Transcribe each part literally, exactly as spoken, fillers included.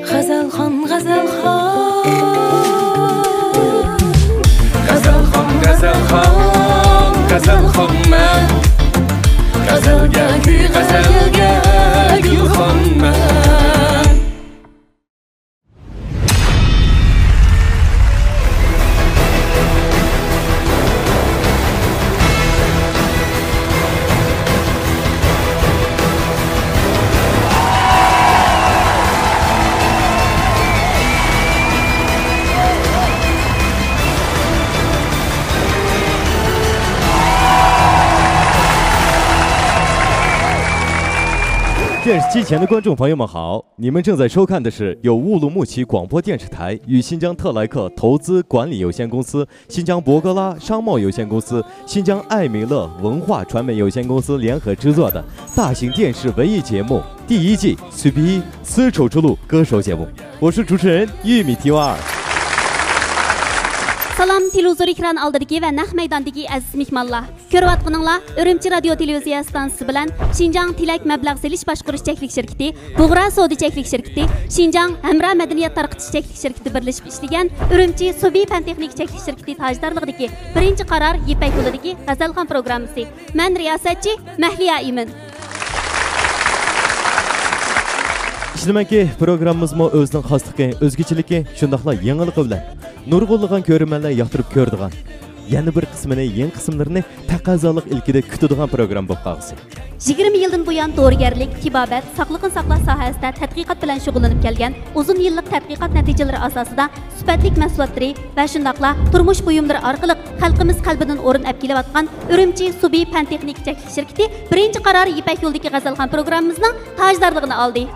غەزەلخان، غەزەلخان. غەزەلخان، غەزەلخان، غەزەلخانمەن. غەزەلگە كۈي، غەزەلگە گۈلخانمەن. Thank you. 电视机前的观众朋友们好，你们正在收看的是由乌鲁木齐广播电视台与新疆特莱克投资管理有限公司、新疆博格拉商贸有限公司、新疆艾米乐文化传媒有限公司联合制作的大型电视文艺节目第一季《Sübi丝绸之路歌手》节目。我是主持人玉米T Y二。 سالام، تېلېۋىزور ئېكرانى ئالدىدىكى ۋە نەق مەيداندىكى ئەزىز مېھمانلار. كۆرۈۋاتقىنىڭلار ئۈرۈمچى رادىيو تېلېۋىزىيە ئىستانسىسى بىلەن شىنجاڭ تىلەك مەبلەغ سېلىش باشقۇرۇش چەكلىك شىركىتى، بۇغرا سودا چەكلىك شىركىتى، شىنجاڭ ھەمراھ مەدەنىيەت تارقىتىش چەكلىك شىركىتى بىرلىشىپ ئىشلىگەن ئۈرۈمچى سۇبى پەن تېخنىكا چەكلىك شىركىتى تاجدارلىقىدىكى بىرىنچى قارار يىپەك يولىدىكى غەزەلخان پروگراممىسى. مەن رىياسەتچى مەھلىيا ئىمىن. ئىشىنىمەنكى، پروگراممىمىزمۇ ئۆزىنىڭ خاسلىقى، ئۆزگىچىلىكى، شۇنداقلا يېڭىلىقى بىلەن نۇرغۇنلىغان كۆرۈرمەنلەر ياقتۇرۇپ كۆرىدىغان، يەنە بىر قىسمىنى، يېڭى قىسىملىرىنى تەقەززالىق ئىلكىدە كۈتىدىغان پروگرامما بولۇپ قالغۇسى. يىگىرمە يىلدىن بۇيان دورىگەرلىك، تېبابەت، ساقلىقنى ساقلاش ساھەسىدە تەتقىقات بىلەن شۇغۇللىنىپ كەلگەن، ئۇزۇن يىللىق تەتقىقات نەتىجىلىرى ئاساسىدا سۈپەتلىك مەھسۇلاتلىرى ۋە شۇنداقلا تۇرمۇش بۇيۇملىرى ئارقىلىق خەلقىمىز قەلبىدىن ئورۇن ئەپ كېلىۋاتقان ئۈرۈمچى سۇبى پەن تېخنىكا چەكلىك شىركىتى بىرىنچى قارار يىپەك يولىدىكى غەزەلخان پروگراممىمىزنىڭ تاجدارلىقىنى ئالدى.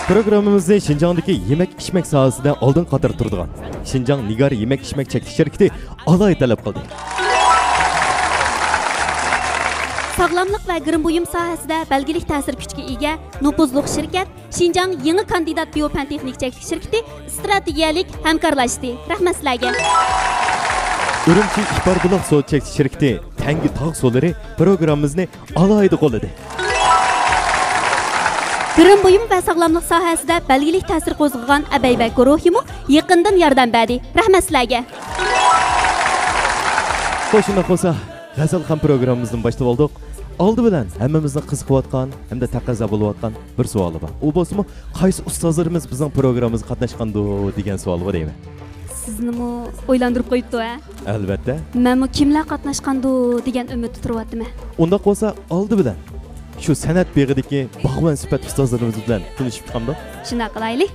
پروگراممىمىزنى شىنجاڭدىكى يېمەك-ئىچمەك ساھەسىدە ئالدىنقى قاتاردا تۇرىدىغان، شىنجاڭ نىگار يېمەك-ئىچمەك چەكلىك شىركىتى ئالاھىدە تەلەپ قىلدى. ساغلاملىق ۋە گىرىم بۇيۇم ساھەسىدە بەلگىلىك تەسىر كۈچىگە ئىگە نوپۇزلۇق شىركەت شىنجاڭ يېڭى كاندىدات بىيو پەن تېخنىك چەكلىك شىركىتى ئىستراتېگىيەلىك ھەمكارلاشتى. رەھمەت سىلەرگە! ئۈرۈمچى ئىپاربۇلاق سودا چەكلىك شىركىتى تەڭگە تاغ سۇلىرى پروگراممىمىزنى ئالاھىدە قوللىدى. گىرىم بۇيۇم ۋە ساغلاملىق ساھەسىدە بەلگىلىك تەسىر قوزغىغان ئەبەيبەگ گۇرۇھىمۇ يېقىندىن ياردەم بەردى. رەھمەت سىلەرگە! خوش، شۇنداق بولسا، غەزەلخان پروگراممىمىزنى باشلاپ ئالدۇق. ئالدى بىلەن ھەممىمىزنى قىزىقىۋاتقان ھەمدە تەقەززا بولۇۋاتقان بىر سوئالى بار. ئۇ بولسىمۇ، قايسى ئۇستازلىرىمىز بىزنىڭ پروگراممىمىزغا قاتناشقاندۇ دېگەن سوئالغۇ دەيمەن. سىزنىمۇ ئويلاندۇرۇپ قويۇپتۇ، ھە؟ ئەلۋەتتە. مەنمۇ كىملەر قاتناشقاندۇ دېگەن ئۈمىدتە تۇرۇۋاتىمەن. ئۇنداق بولسا، ئالدى بىلەن شۇ سەنئەت بېغىدىكى باغۋەن سۈپەت ئۇستازلىرىمىز بىلەن تونۇشۇپ چىقامدۇق؟ شۇنداق قىلايلى.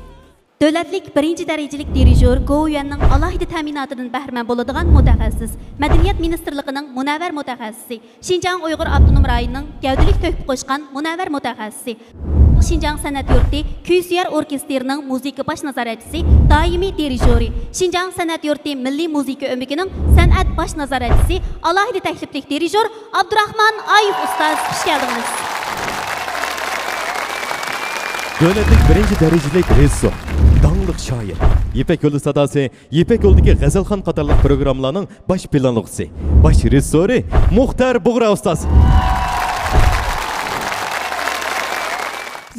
دۆلەتلىك بىرىنچى دەرىجىلىك دىرىژور گو يۈەننىڭ ئالاھىدە تەمىناتىدىن بەھرىمەن بولىدىغان مۇتەخەسسىس، مەدەنىيەت مىنىستىرلىقىنىڭ مۇنەۋۋەر مۇتەخەسسىسى، شىنجاڭ ئۇيغۇر ئاپتونوم رايونىنىڭ گەۋدىلىك تۆھپە قوشقان مۇنەۋۋەر مۇتەخەسسىسى، شىنجاڭ سەنئەت يۇرتى كۈي سۆيەر ئوركېستىرىنىڭ مۇزىكا باش نازارەتچىسى، دائىمىي دىرىژورى، شىنجاڭ سەنئەت يۇرتى مىللىي مۇزىكا ئۆمىكىنىڭ سەنئەت باش نازارەتچىسى، ئالاھىدە تەكلىپلىك دىرىژور ئابدۇراخمان ئايۇپ ئۇستاز، خۇش كەلدىڭىز. دۆلەتلىك بىرىنچى دەرىجىلىك رېژىسسور، داڭلىق شائىر، يىپەك يولى ساداسى، يىپەك يولىدىكى غەزەلخان قاتارلىق پروگراممىلارنىڭ باش پىلانلىغۇچىسى، باش رېژىسسورى مۇختەر بۇغرا ئۇستاز.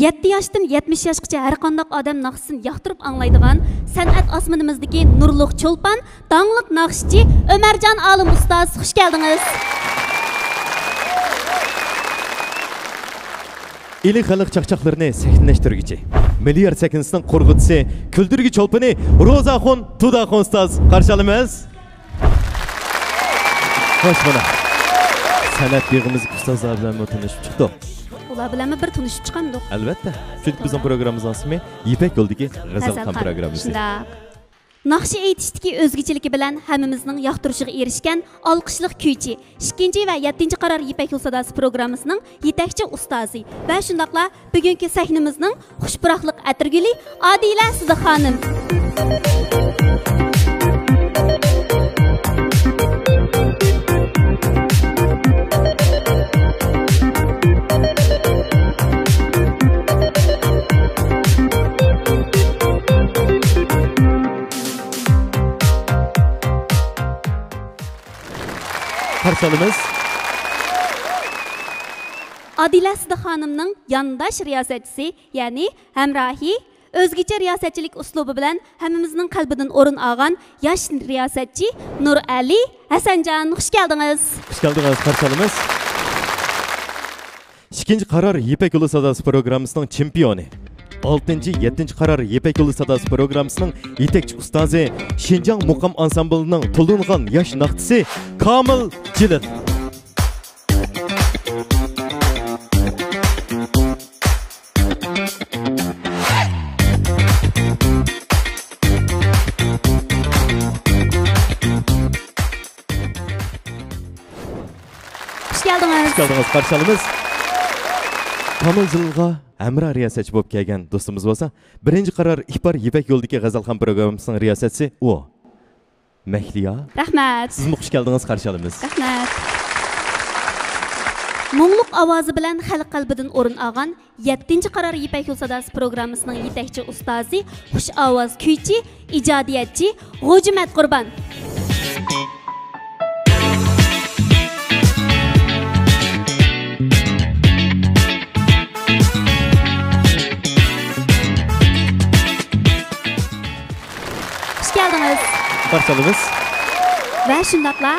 يەتتە ياشتىن يەتمىش ياشقىچە ھەر قانداق ئادەم ناخشىسىنى ياقتۇرۇپ ئاڭلايدىغان سەنئەت ئاسمىنىمىزدىكى نۇرلۇق چولپان، داڭلىق ناخشىچى ئۆمەرجان ئالىم ئۇستاز، خۇش كەلدىڭىز. ئىلى خەلق چاقچاقلىرىنى سەھنىلەشتۈرگۈچى، مىليارد سەھنىسىنىڭ قۇرغۇچىسى، كۈلدۈرگۈ چولپىنى روزاخۇن تۇداخۇن ئۇستاز، قارشى ئالىمىز. خوش، مانا، سەنئەت بېغىمىزدىكى ئۇستازلار بىلەنمۇ تونۇشۇپ چىقتۇق. ئۇلار بىلەنمۇ بىر تونۇشۇپ چىقامدۇق؟ ئەلۋەتتە، چۈنكى بىزنىڭ پروگراممىمىزنىڭ ئىسمى يىپەك يولىدىكى غەزەلخان پروگراممىسى. شۇنداق. ناخشا ئېيتىشتىكى ئۆزگىچىلىكى بىلەن ھەممىمىزنىڭ ياقتۇرۇشىغا ئېرىشكەن ئالقىشلىق كۈيچى، ئىككىنچى ۋە يەتتىنچى قارار يىپەك يول ساداسى پروگراممىسىنىڭ يېتەكچى ئۇستازى ۋە شۇنداقلا بۈگۈنكى سەھنىمىزنىڭ خۇش پۇراقلىق ئەتىرگۈلى ئادىلە سىدىق خانىم. قارشى ئالىمىز. ئادىلە سىدىق خانىمنىڭ يانداش رىياسەتچىسى، يەنى ھەمراھى، ئۆزگىچە رىياسەتچىلىك ئۇسلۇبى بىلەن ھەممىمىزنىڭ قەلبىدىن ئورۇن ئالغان ياش رىياسەتچى نۇرئەلى ھەسەنجان، خۇش كەلدىڭىز. خۇش كەلدىڭىز، قارشى ئالىمىز. ئىككىنچى قارار يىپەك يولى ساداسى پروگراممىسىنىڭ چېمپىيونى، ئالتىنچى، يەتتىنچى قارار يىپەك يولى ساداسى پروگراممىسىنىڭ يېتەكچى ئۇستازى، شىنجاڭ مۇقام ئانسامبىلىنىڭ تونۇلغان ياش ناخشىچىسى كامىل جېلىل. خۇش كەلدىڭىز. خۇش كەلدىڭىز، قارشى ئالىمىز. كامىل جېلىلغا ھەمراھ رىياسەتچى بولۇپ كەلگەن دوستىمىز بولسا، بىرىنچى قارار ئىپار يىپەك يولىدىكى غەزەلخان پروگراممىسىنىڭ رىياسەتچىسى ئۇ. مەھلىيا. رەھمەت. سىزمۇ خۇش كەلدىڭىز، قارشى ئالىمىز. رەھمەت. مۇڭلۇق ئاۋازى بىلەن خەلق قەلبىدىن ئورۇن ئالغان يەتتىنچى قارار يىپەك يول ساداسى پروگراممىسىنىڭ يېتەكچى ئۇستازى، خۇش ئاۋاز كۈيچى، ئىجادىيەتچى غوجىمەت قۇربان. خۇش كەلدىڭىز. قارشى ئالىمىز. ۋە شۇنداقلا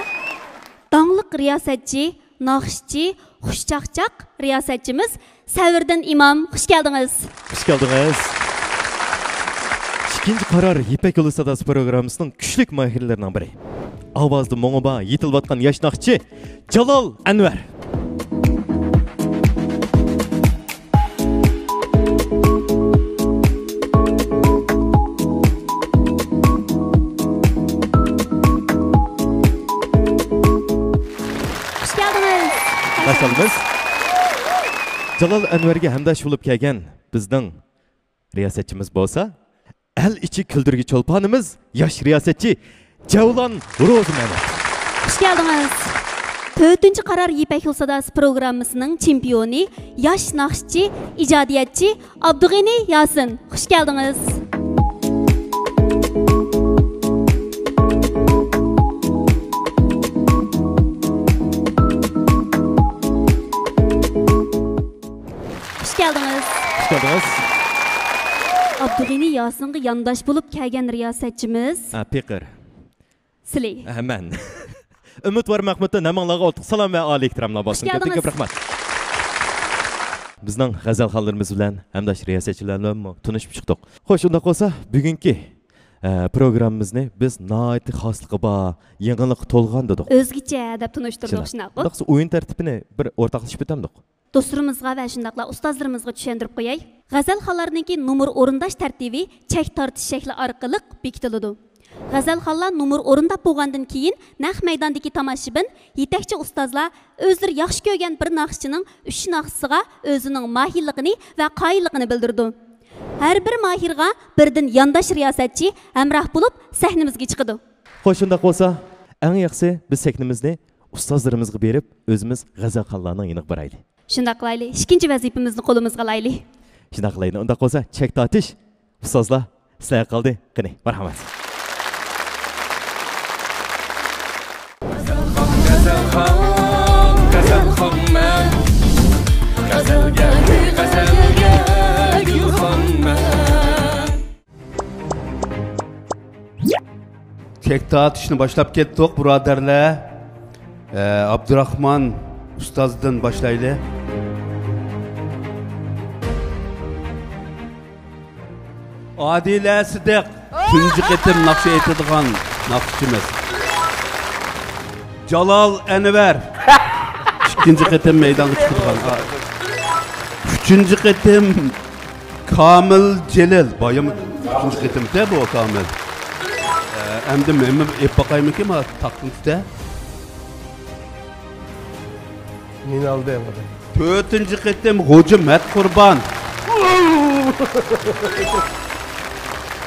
داڭلىق رىياسەتچى، ناخشىچى، خۇشچاقچاق رىياسەتچىمىز سەۋرىدىن ئىمام، خۇش كەلدىڭىز. خۇش كەلدىڭىز. ئىككىنچى قارار يىپەك يولى ساداسى پروگراممىسىنىڭ كۈچلۈك ماھىرلىرىنىڭ بىرى. ئاۋازدا مۇڭى بار، يېتىلىۋاتقان ياش ناخشىچى جالال ئەنۋەر. خۇش كەلدىڭىز. قارشى ئالىمىز. جالال ئەنۋەرگە ھەمداش بولۇپ كەلگەن بىزنىڭ رىياسەتچىمىز بولسا، ئەل ئىچى كۈلدۈرگۈ چولپانىمىز، ياش رىياسەتچى جەۋلان روزىمەمەت. خۇش كەلدىڭىز. تۆتىنچى قارار يىپەك يول ساداسى پروگراممىسىنىڭ چېمپىيونى، ياش ناخشىچى، ئىجادىيەتچى ئابدۇغېنى ياسىن. خۇش كەلدىڭىز. خۇش كەلدىڭىز. خۇش كەلدىڭىز. ئابدۇغېنى ياسىنغا يانداش بولۇپ كەلگەن رىياسەتچىمىز. ھە، پېقىر. سىلى. ھە، مەن. ئۈمىدۋار مەخمۇتتىن ھەممىڭلارغا ئوتلۇق سالام ۋە ئالىي ئېھتىراملار بولسۇن. خۇش كەلدىڭىز. كۆپتىن كۆپ رەھمەت. بىزنىڭ غەزەلخانلىرىمىز بىلەن ھەمداش رىياسەتچىلەر بىلەنمۇ تونۇشۇپ چىقتۇق. خوش، ئۇنداق بولسا بۈگۈنكى، ئە، پروگراممىمىزنى بىز ناھايىتى خاسلىقى بار، يېڭىلىققا تولغان دېدۇق. ئۆزگىچە دەپ تونۇشتۇردۇق، شۇنداق. شۇنداققۇ؟ ئۇنداق بولسا ئويۇن تەرتىپىنى بىر ئورتاقلىشىپ ئۆتەمدۇق؟ دوستلىرىمىزغا ۋە شۇنداقلا ئۇستازلىرىمىزغا چۈشەندۈرۈپ قوياي. غەزەلخانلارنىڭكى نومۇر ئورۇنداش تەرتىپى چەك تارتىش شەكلى ئارقىلىق بېكىتىلىدۇ. غەزەلخانلار نومۇر ئورۇنداپ بولغاندىن كېيىن، نەق مەيداندىكى تاماشىبىن، يېتەكچى ئۇستازلار ئۆزلىرى ياخشى كۆرگەن بىر ناخشىچىنىڭ ئۈچ ناخشىسىغا ئۆزىنىڭ ماھىرلىقىنى ۋە قايىللىقىنى بىلدۈرىدۇ. ھەر بىر ماھىرغا بىردىن يانداش رىياسەتچى ھەمراھ بولۇپ سەھنىمىزگە چىقىدۇ. خوش، شۇنداق بولسا، ئەڭ ياخشىسى بىز سەھنىمىزنى ئۇستازلىرىمىزغا بېرىپ، ئۆزىمىز غەزەلخانلارنىڭ يېنىغا بارايلى. شۇنداق قىلايلى. ئىككىنچى ۋەزىپىمىزنى قولىمىزغا ئالايلى. شۇنداق قىلايلى. ئۇنداق بولسا، چەك تارتىش، ئۇستازلار، سىلەرگە قالدى. قېنى، مەرھەمەت. غەزەلخان، غەزەلخان، غەزەلخانمەن. غەزەلگە، غەزەلگە گۈلخانمەن. چەك تارتىشنى باشلاپ كەتتۇق، بۇرادەرلەر. ئە، ئابدۇراخمان ئۇستازدىن باشلايلى. ئادىلە سىدىق، تۇنجى قېتىم ناخشا ئېيتىدىغان ناخشىچىمىز. جالال ئەنۋەر، ئىككىنچى قېتىم مەيدانغا چىقىدىغان. ئۈچىنچى قېتىم كامىل جېلىل، بايام ئۈچىنچى قېتىمدە بۇ كامىل. ئە، ئەمدى مەنمۇ ئېلىپ باقايمىكىن، ما تاقتىن تۇتە. مېنى ئالدى ئەمدى. تۆتىنچى قېتىم غوجىمەت قۇربان.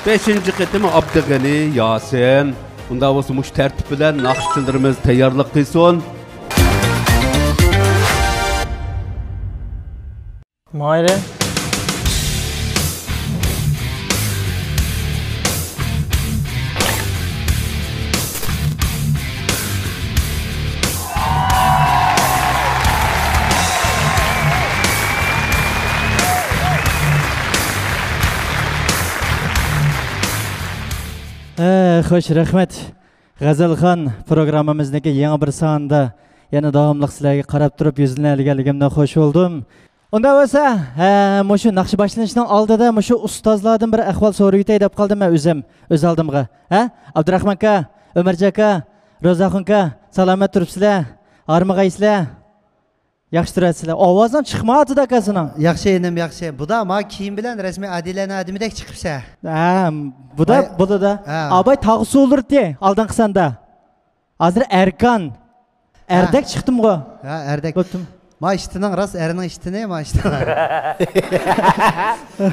بەشىنچى قېتىم ئابدۇغېنى ياسىن. ئۇنداق بولسا مۇشۇ تەرتىپ بىلەن ناخشىچىلىرىمىز تەييارلىق قىلسۇن. مايرى. خوش، رەھمەت. غەزەلخان پروگراممىمىزنىڭكى يېڭى بىر سانىدا يەنە داۋاملىق سىلەرگە قاراپ تۇرۇپ يۈزلىنەلىگەنلىكىمدىن خوش بولدۇم. ئۇنداق بولسا، ھە، مۇشۇ ناخشا باشلىنىشنىڭ ئالدىدا مۇشۇ ئۇستازلاردىن بىر ئەھۋال سورىۋېتەي دەپ قالدىم مەن ئۆزۈم، ئۆز ئالدىمغا. ھە؟ ئابدۇراخمانكا، ئۆمەرجانكا، روزاخۇنكا، سالامەت تۇرۇپسىلەر؟ ھارمىغايسىلەر؟ ياخشى تۇراسىلەر. ئاۋازىڭ چىقمايۋاتىدۇ ئاكا سېنىڭ. ياخشى ئىنىم، ياخشى. بۇدا ما كىيىم بىلەن رەسمىي ئادىلەنىڭ ئادىمىدەك چىقىپسەن. ھە، بۇدا، ئاي، بۇدا. ھە. ئاباي تاغ سۇلۇرتى ئالدىنقى ساندا. ھازىر ئەركان. ھە. ئەردەك چىقتىمغۇ؟ ھە، ئەردەك. بوپتۇم. ما ئىشتىنىڭ راست ئەرنىڭ ئىشتىنى، ما ئىشتىنىڭ.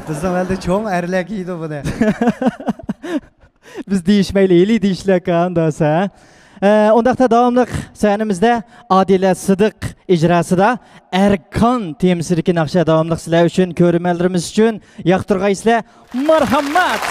بىزنىڭ ئەلدە چوڭ ئەرلەر كىيىدۇ بۇنى. بىز دېيىشمەيلى، ھېلى دېيىشلەك ئانداسا. ئە، ئۇنداقتا داۋاملىق سەھنىمىزدە ئادىلە سىدىق ئىجراسىدا ئەركان تېمىسىدىكى ناخشا داۋاملىق سىلەر ئۈچۈن، كۆرۈرمەنلىرىمىز ئۈچۈن ياقتۇرغايسىلەر. مەرھەمەت!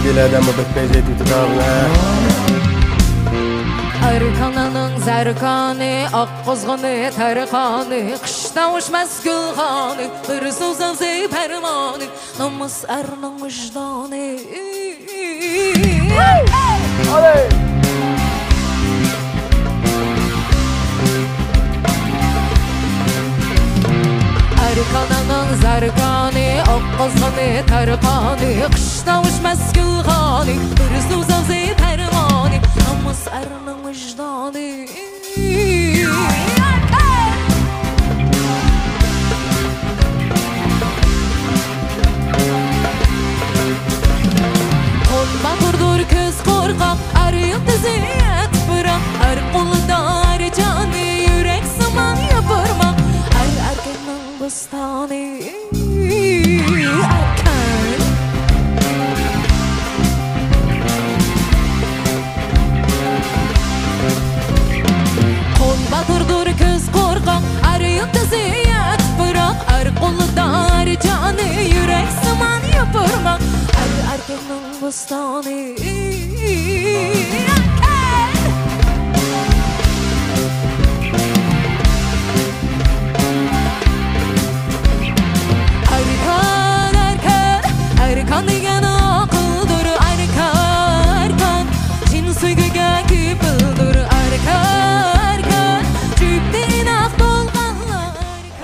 ئادىلەدە مۇبەت پەيزى تۇتىدىغان. ئەركاننىڭ زەركانى، ئاق قۇزغۇنى، تەركانى، قىشتا ئۇچماس گۈلخانى، بىر سۆز ئاغزى پەرمانى، نومۇس ئەرنىڭ ۋىجدانى. ئەركاننىڭ زەركانى، ئاق قۇزغۇنى، تەركانى، قىشتا ئۇچماس گۈلخانى، بىر سۆز ئاغزى پەرمانى، نومۇس ئەرنىڭ ۋىجدانى. قول باتۇردۇر كۆز قورقاق، ئەر يىلتىزى ياتىپ بىراق، ئەر قولىدا ئەر جانى، يۈرەك سىمان يوپۇرماق، ئەر ئەركەكنىڭ بوستانى. ئەركەن. قول باتۇردۇر كۆز قورقاق، ئەر يىلتىزى ياتىپ بىراق، ئەر قولىدا ئەر جانى، يۈرەك سىمان يوپۇرماق، ئەر ئەركەكنىڭ بوستانى. ئەركان، ئەركان، ئەركان دېگەن ئاقىلدۇر، ئەركان، ئەركان، چىن سۆيگۈگە كېپىلدۇر، ئەركان، ئەركان، جۈپتى ئىناق بولغانلار.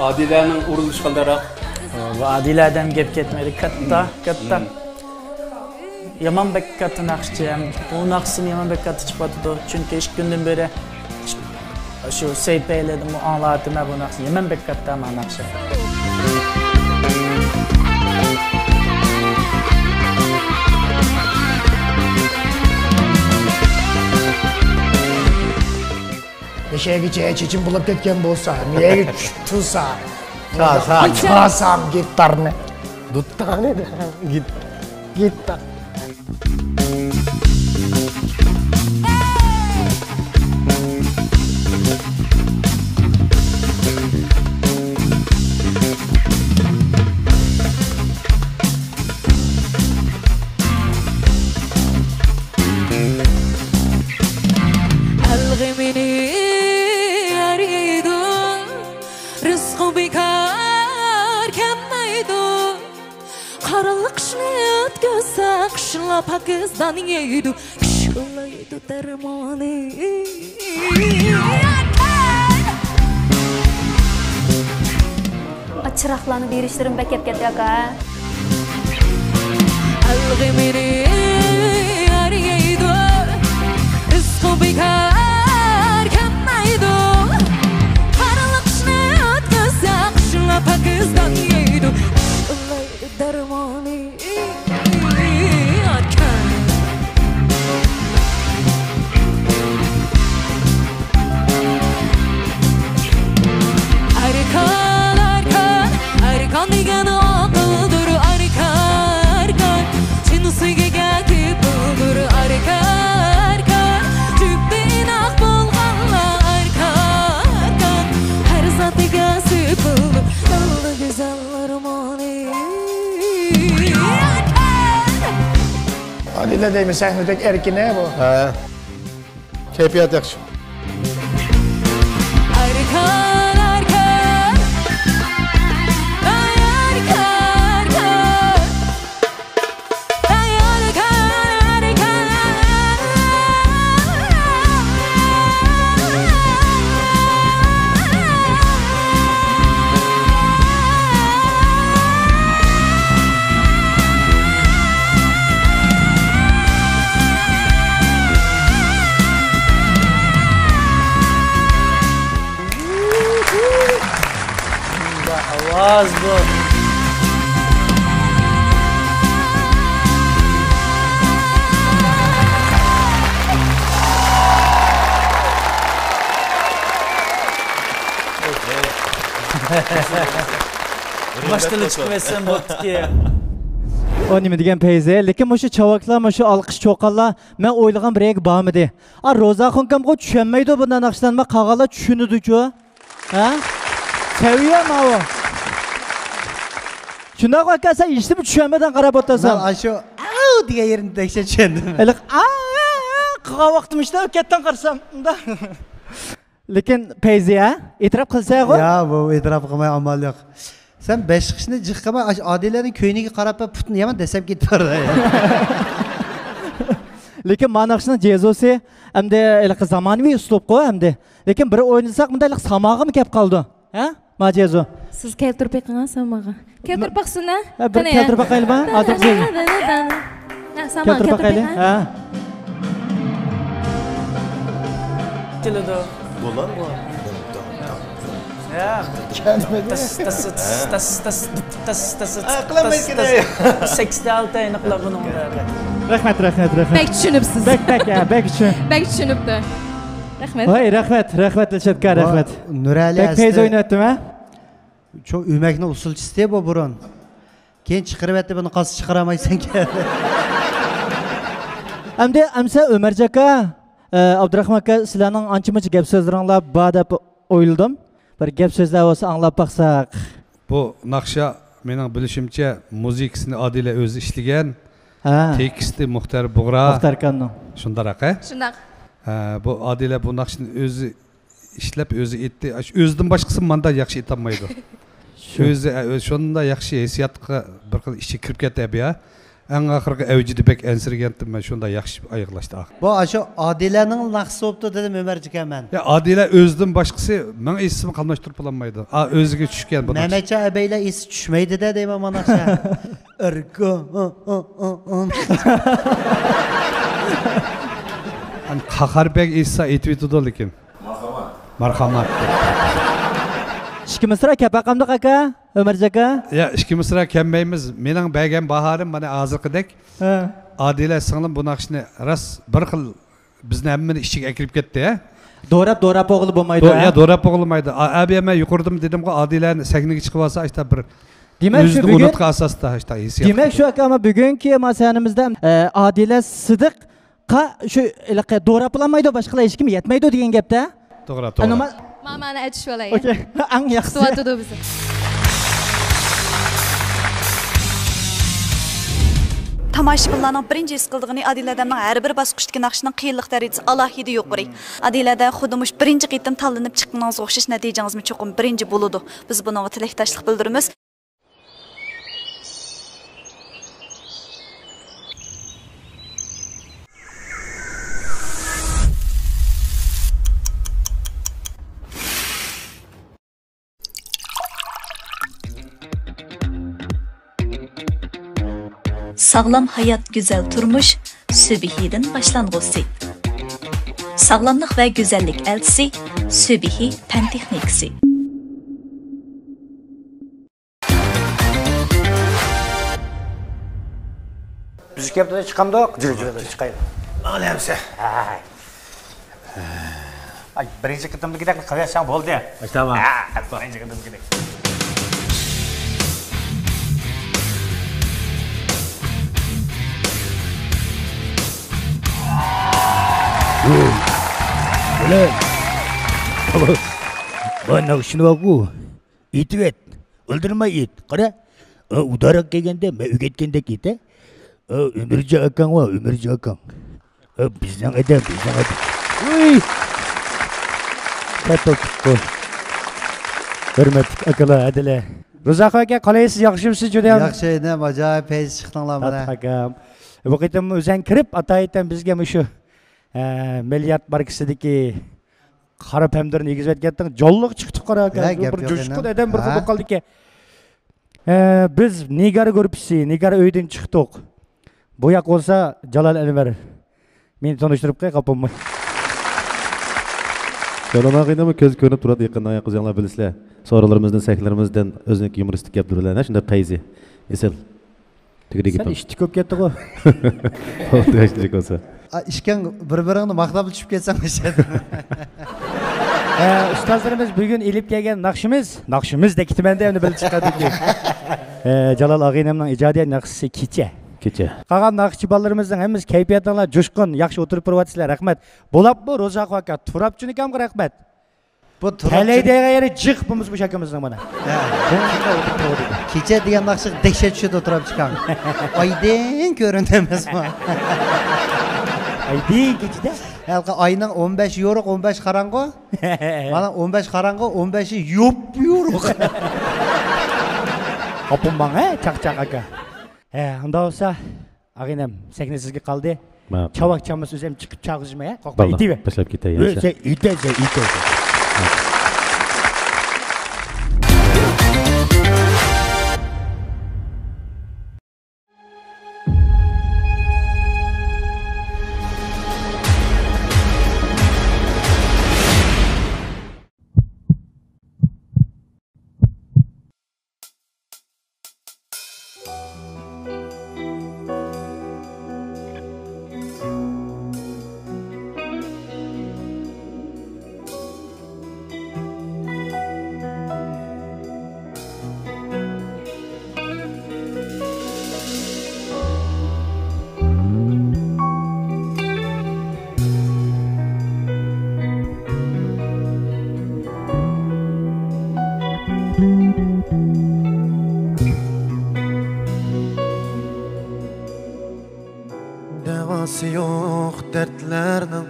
ئادىلەنىڭ ئۇرۇلۇشى قانداقراق؟ بۇ ئادىلەدىن گەپ كەتمەيدۇ، كاتتا، كاتتا. يامان بەك كاتتا ناخشىچى ھەم بۇ ناخشىسىمۇ يامان بەك كاتتا چىقىۋاتىدۇ. چۈنكى ئىككى كۈندىن بېرى شۇ سەيپەيلەردىمۇ ئاڭلاۋاتىمەن بۇ ناخشىنى. يامان بەك كاتتا مانا ناخشا. ياشايغىچە چېچىم بولاپ كەتكەن بولسا، مېيەگە چۈشۈپ تۇرسا، چالسام. چالسام گىتارنى. دۇتتاغان ئىدى. گىت-، گىتار. ئەل غېمىنى يار يەيدۇ، رىزقى بىكار كەلمەيدۇ. قارلىق قىشنى ئۆتكۈزسە، قىشلا پاكىز دان يەيدۇ، قىش ئۇلايدۇ دەرمانى. چىراغلارنى بېرىشلىرىم بەك كەپ كەتتى ئاكا. ئەل غېمىنى يار يەيدۇ، رىزقى بىكار كەلمەيدۇ. قارلىق قىشنى ئۆتكۈزسە، قىشلا پاكىز دان يەيدۇ، قىش ئۇلايدۇ دەرمانى. ئەركان، ئەركان، ئەركان دېگەن ئاقىلدۇر، ئەركان، ئەركان. بىللە دەيمەن، سەھنىدەك ئەركىن-ە بۇ. ھە. كەيپىيات ياخشى. ئەركان، ئەركان، ئەركان، ئەركان. ئاۋاز بۇ. باشتىلا چىقىۋەتسەم بوپتىكى. ئۇ نېمە دېگەن پەيزى؟ لېكىن مۇشۇ چاۋاكلار، مۇشۇ ئالقىش چوقانلار مەن ئويلىغان بىر يەرگە بارمىدى. ئا، روزاخۇن ئاكامغۇ چۈشەنمەيدۇ بۇنداق ناخشىلارنى، قالغانلار چۈشىنىدۇچۇ؟ ھە؟ سەۋىيە ماۋۇ. شۇنداق ئاكا، سەن ھېچنېمە چۈشەنمىدىڭ قاراپ ئولتۇرساڭ. مەن ئاشۇ ئاۋ دېگەن يېرىنى تەكشۈرۈپ چۈشەندىم. ھېلىقى ئاۋ قىلغان ۋاقتىم ئىشتە كەتتىڭ قارىسام. لېكىن پەيزى، ھە؟ ئېتىراپ قىلساغۇ؟ يا، بۇ ئېتىراپ قىلماي ئامال يوق. سەن بەش قىشنى جىق قىلماي، ئاشۇ ئادىلەنىڭ كۆينىكىگە قاراپ پۇتنى يامان دەسسەپ كېتىپ بارىدۇ. لېكىن ما ناخشىنىڭ جېزۇسى ئەمدى ھېلىقى زامانىۋى ئۇسلۇبقۇ ئەمدى. لېكىن بىر ئوينىساق مۇنداق ھېلىقى ساماغىمۇ كەپ قالىدۇ. ھە؟ ما جېزۇ. سىز كەلتۈرۈپ بېقىڭا ساماغا. كەلتۈرۈپ باقسۇن، ھە؟ ھە، بىر قېنى، كەلتۈرۈپ باقايلىما؟ ھازىر جېزۇ. ھە، ساماغا كەلتۈرۈپ باقايلى. ھە. كېلىدۇ. بولامدۇ؟ ھە. تاس، تاس، تاس، تاس، تاس، تاس، تاس، تاس، تاس، تاس، تاس. سەككىز ئالتە ئېنىقلا بۇنىڭدا. رەھمەت، رەھمەت، رەھمەت. بەك چۈشىنىپسىز. بەك، بەك، ھە، بەك چۈشەن. بەك چۈشىنىپتۇ. رەھمەت. ۋاي، رەھمەت، رەھمەت، دىلشاتكا، رەھمەت. نۇرئەلى بەك پەيز ئويناۋەتتىم، ھە؟ شۇ ئۆمەكنىڭ ئۇسسۇلچىسى بۇ بۇرۇن. كېيىن چىقىرىۋەتتى، بۇنى قالسا چىقىرالمايسەن. ئەمدى ئەمسە ئۆمەرجان ئاكا، ئە، ئابدۇراخمان ئاكا، سىلەرنىڭ ئانچە-مۇنچە گەپ-سۆزلىرىڭلار بار دەپ ئويلىدىم. بىر گەپ-سۆزلەر بولسا ئاڭلاپ باقساق. بۇ ناخشا، مېنىڭ بىلىشىمچە، مۇزىكىسىنى ئادىلە ئۆزى ئىشلىگەن. ھە. تېكىستى مۇختەر بۇغرا. مۇختەر ئاكامنىڭ. شۇنداق، ھە؟ شۇنداق. ھە، بۇ ئادىلە بۇ ناخشىنى ئۆزى ئىشلەپ، ئۆزى ئېيتتى. ئاشۇ ئۆزىدىن باشقىسى ماندا ياخشى ئېيتالمايدۇ. شۇ. ئۆزى، ئە، ئۆزى شۇنداق ياخشى ھېسسىياتقا بىر خىل ئىچىگە كىرىپ كەتتى، ئەبىيا. ئەڭ ئاخىرقى ئەۋجىدە بەك ئەنسىرىگەنتىم مەن، شۇنداق ياخشى ئاياغلاشتى ئاخىرى. بۇ ئاشۇ ئادىلەنىڭ ناخشىسى بوپتۇ دېدىم ئۆمەرجان ئاكا مەن. يا، ئادىلە ئۆزىدىن باشقىسى مىڭ ئېيتسىمۇ قاملاشتۇرۇپ بولالمايدۇ. ئا، ئۆزىگە چۈشكەن بۇ ناخشا. مەمەتجان ئەبەيلەر ئېيتسا چۈشمەيدۇ-دە دەيمەن مانا ناخشا. ئىركۇ، ئۇ، ئۇ، ئۇ، ئۇ. ئەنە قاھار بەگ ئېيتسا ئېيتىۋېتىدۇ لېكىن. مارھامات. مارھامات. ئىككى مىسرا كەپ باقامدۇق ئاكا، ئۆمەرجان ئاكا؟ يا، ئىككى مىسرا كەلمەيمىز. مېنىڭ بەرگەن باھارىم مانا ھازىرقىدەك. ھە. ئادىلە سىڭلىم بۇ ناخشىنى راست بىر خىل بىزنى ھەممىنى ئىچىگە ئەكىرىپ كەتتى، ھە؟ دوراپ، دوراپ بولغىلى بولمايدۇ، دو-، ھە؟ يا، دوراپ بولغىلى بولمايدۇ. ئا-، ئەبى مەن يۇقىرىدا دېدىمغۇ، ئادىلەنى سەھنىگە چىقىۋالسا، ئاشتا بىر دېمەك، شۇ ئۆزىنى بۈگۈن ئۇنۇتقان ئاساستا، ئاشتا ھېسسىيات دېمەك، شۇ ئاكا، ئەمما بۈگۈنكى ما سەھنىمىزدە، ئە، ئادىلە سىدىق قا-، شۇ ھېلىقى دوراپ بولالمايدۇ، باشقىلار ھېچكىم يەتمەيدۇ دېگەن گەپتە. توغرا، توغرا. ئەنۇما-، مانا، مانا ئەتىشىۋالاي. ئوكەي. ئەڭ ياخشىسى. كۈتۈۋاتىدۇ بىزنى. تاماشىبىنلارنىڭ بىرىنچى ھېس قىلىدىغىنى ئادىلە ھەدەمنىڭ ھەر بىر باسقۇچتىكى ناخشىنىڭ قىيىنلىق دەرىجىسى ئالاھىدە يۇقىرى. ئادىلە ھەدە خۇددى مۇشۇ بىرىنچى قېتىم تاللىنىپ چىققىنىڭىزغا ئوخشاش نەتىجىڭىزمۇ چوقۇم بىرىنچى بولىدۇ. بىز بۇنىڭغا تىلەكداشلىق بىلدۈرىمىز. ساغلام ھايات، گۈزەل تۇرمۇش، سۈبھىدىن باشلانغۇسى. ساغلاملىق ۋە گۈزەللىك ئەلچىسى، سۈبھى پەن تېخنىكىسى. بىز كەپتىدە چىقامدۇق؟ جىل، جىل، چىقايلى. مانا ئەمسە. ھەي. ئاي، بىرىنچى قېتىمدىكىدەك قىلىۋەتسەڭ بولدى. تامام. ھە، بىرىنچى قېتىمدىكىدەك. بولە. مانا شۇنى بارغۇ. ئېيتىۋەت. ئالدىرىماي ئېيت. قارا. ئۇدارەك كەلگەندە مەن ئۆگەتكەندەك ئېيت، ھە. ئۆ، ئۆمۈرجان ئاكاڭ ۋە ئۆمۈرجان ئاكاڭ. ئۆ، بىزنىڭ ئادەم، بىزنىڭ ئادەم. ئۇي! كاتتا تۇتقۇ. ھۆرمەتلىك ئاكىلار، ھەدىلەر. رۇزاخۇ ئاكا، قالايسىز، ياخشىمۇسىز جۇدىيام؟ ياخشى ئىنىم، ئاجايىپ پەيز چىقتىڭلار مانا. تاتلىق ئاكام. بۇ قېتىم ئۆزەڭ كىرىپ، ئاتايىتەن بىزگە مۇشۇ، ئە، مىللىيات بانكىسىدىكى قارا پەمدۇرنى يېگۈزۈۋەتكەنتىڭ، جانلىق چىقتى قارا ئاكا. ھە، بىر گەپ يوق جۇشقۇن ئىنىم. ئادەم بىر خىل ھە؟ بولۇپ قالدىكەن. ئە، بىز نىگار گۇرۇپپىسى، نىگار ئۆيىدىن چىقتۇق. بۇ ياق بولسا جالال ئەنۋەر. مېنى تونۇشتۇرۇپ قوي، خاپا بولماي. جالال ئاغىنىمۇ كۆز كۆرۈنۈپ تۇرىدۇ، يېقىندا ياققۇزاڭلار بىلىسىلەر. سورۇنلىرىمىزدىن، سەھنىلىرىمىزدىن ئۆزىنىڭكى يۇمۇرىستىك گەپلىرى بىلەن، ھە، شۇنداق پەيزى. ئېسىل. تۈگىدى سەن گېپىم. ئىشتىك بولۇپ كەتتىغۇ. ئوتتۇرا ئىشتىك بولسا. ئا، ئىككىڭ بىر-بىرىڭنى ماختاپ چۈشۈپ كەتسەڭ ئىشەندىم. ئە، ئۇستازلىرىمىز بۈگۈن ئېلىپ كەلگەن ناخشىمىز، ناخشىمىز دەپ كېتىمەن دە، ئەمدى بىلىپ چىققاندىن كېيىن. ئە، جالال ئاغىنەمنىڭ ئىجادىيەت ناخشىسى كېچە. كېچە. قالغان ناخشىچى بالىلىرىمىزنىڭ ھەممىسى كەيپىياتىڭلار جۇشقۇن، ياخشى ئولتۇرۇپ بېرىۋاتىسىلەر، رەھمەت. بولۇپمۇ روزاخۇ ئاكا، تۇرابچىنىكامغا رەھمەت. بۇ تۇرابچىن- تەلەيدەيگەن يېرى جىق بولمىسا مۇشۇ ئاكىمىزنىڭ مانا. ھە. كېچە دېگەن ناخشىغا دەھشەت چۈشىدۇ تۇرابچىكاڭ. ئايدىڭ كۆرۈندى ئەمەسمۇ؟ ئايدىڭ كېچىدە؟ ھېلىقى ئاينىڭ ئون بەش يورۇق، ئون بەش قاراڭغۇ. مانا ئون بەش قاراڭغۇ، ئون بەشى يوپيورۇق. ئاپام ماڭا، ھە، چاقچاق ئاكا. ھە، ئۇنداق بولسا، ئاغىنەم، سەھنە سىزگە قالدى. ماقۇل. چاۋاك چالمىسا ئۆزۈم چىقىپ چالغۇزماي، ھە؟ قورقما، بولدى. ئېيتىۋەر. باشلاپ كېتەي، ئۆ، يەنسە. سەن ئېيتە، سەن ئېيتە. داۋاسى يوق دەردلەرنىڭ،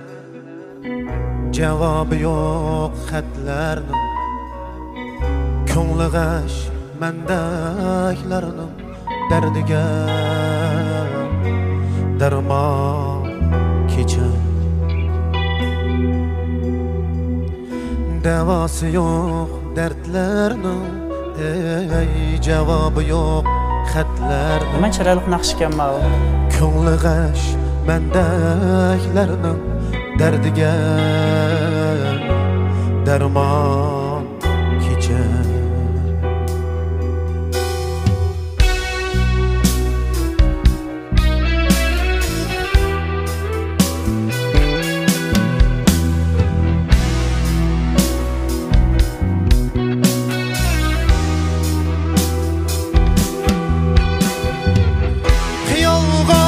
جاۋابى يوق خەتلەرنىڭ، كۆڭلى غەش مەندەكلەرنىڭ دەردىگە دەرمان كېچە. داۋاسى يوق دەردلەرنىڭ، ئەي، جاۋابى يوق خەتلەرنىڭ. نېمە چىرايلىق ناخشىكەن ماۋۇ. كۆڭلى غەش مەندەكلەرنىڭ دەردىگە دەرمان كېچە. خىيالغا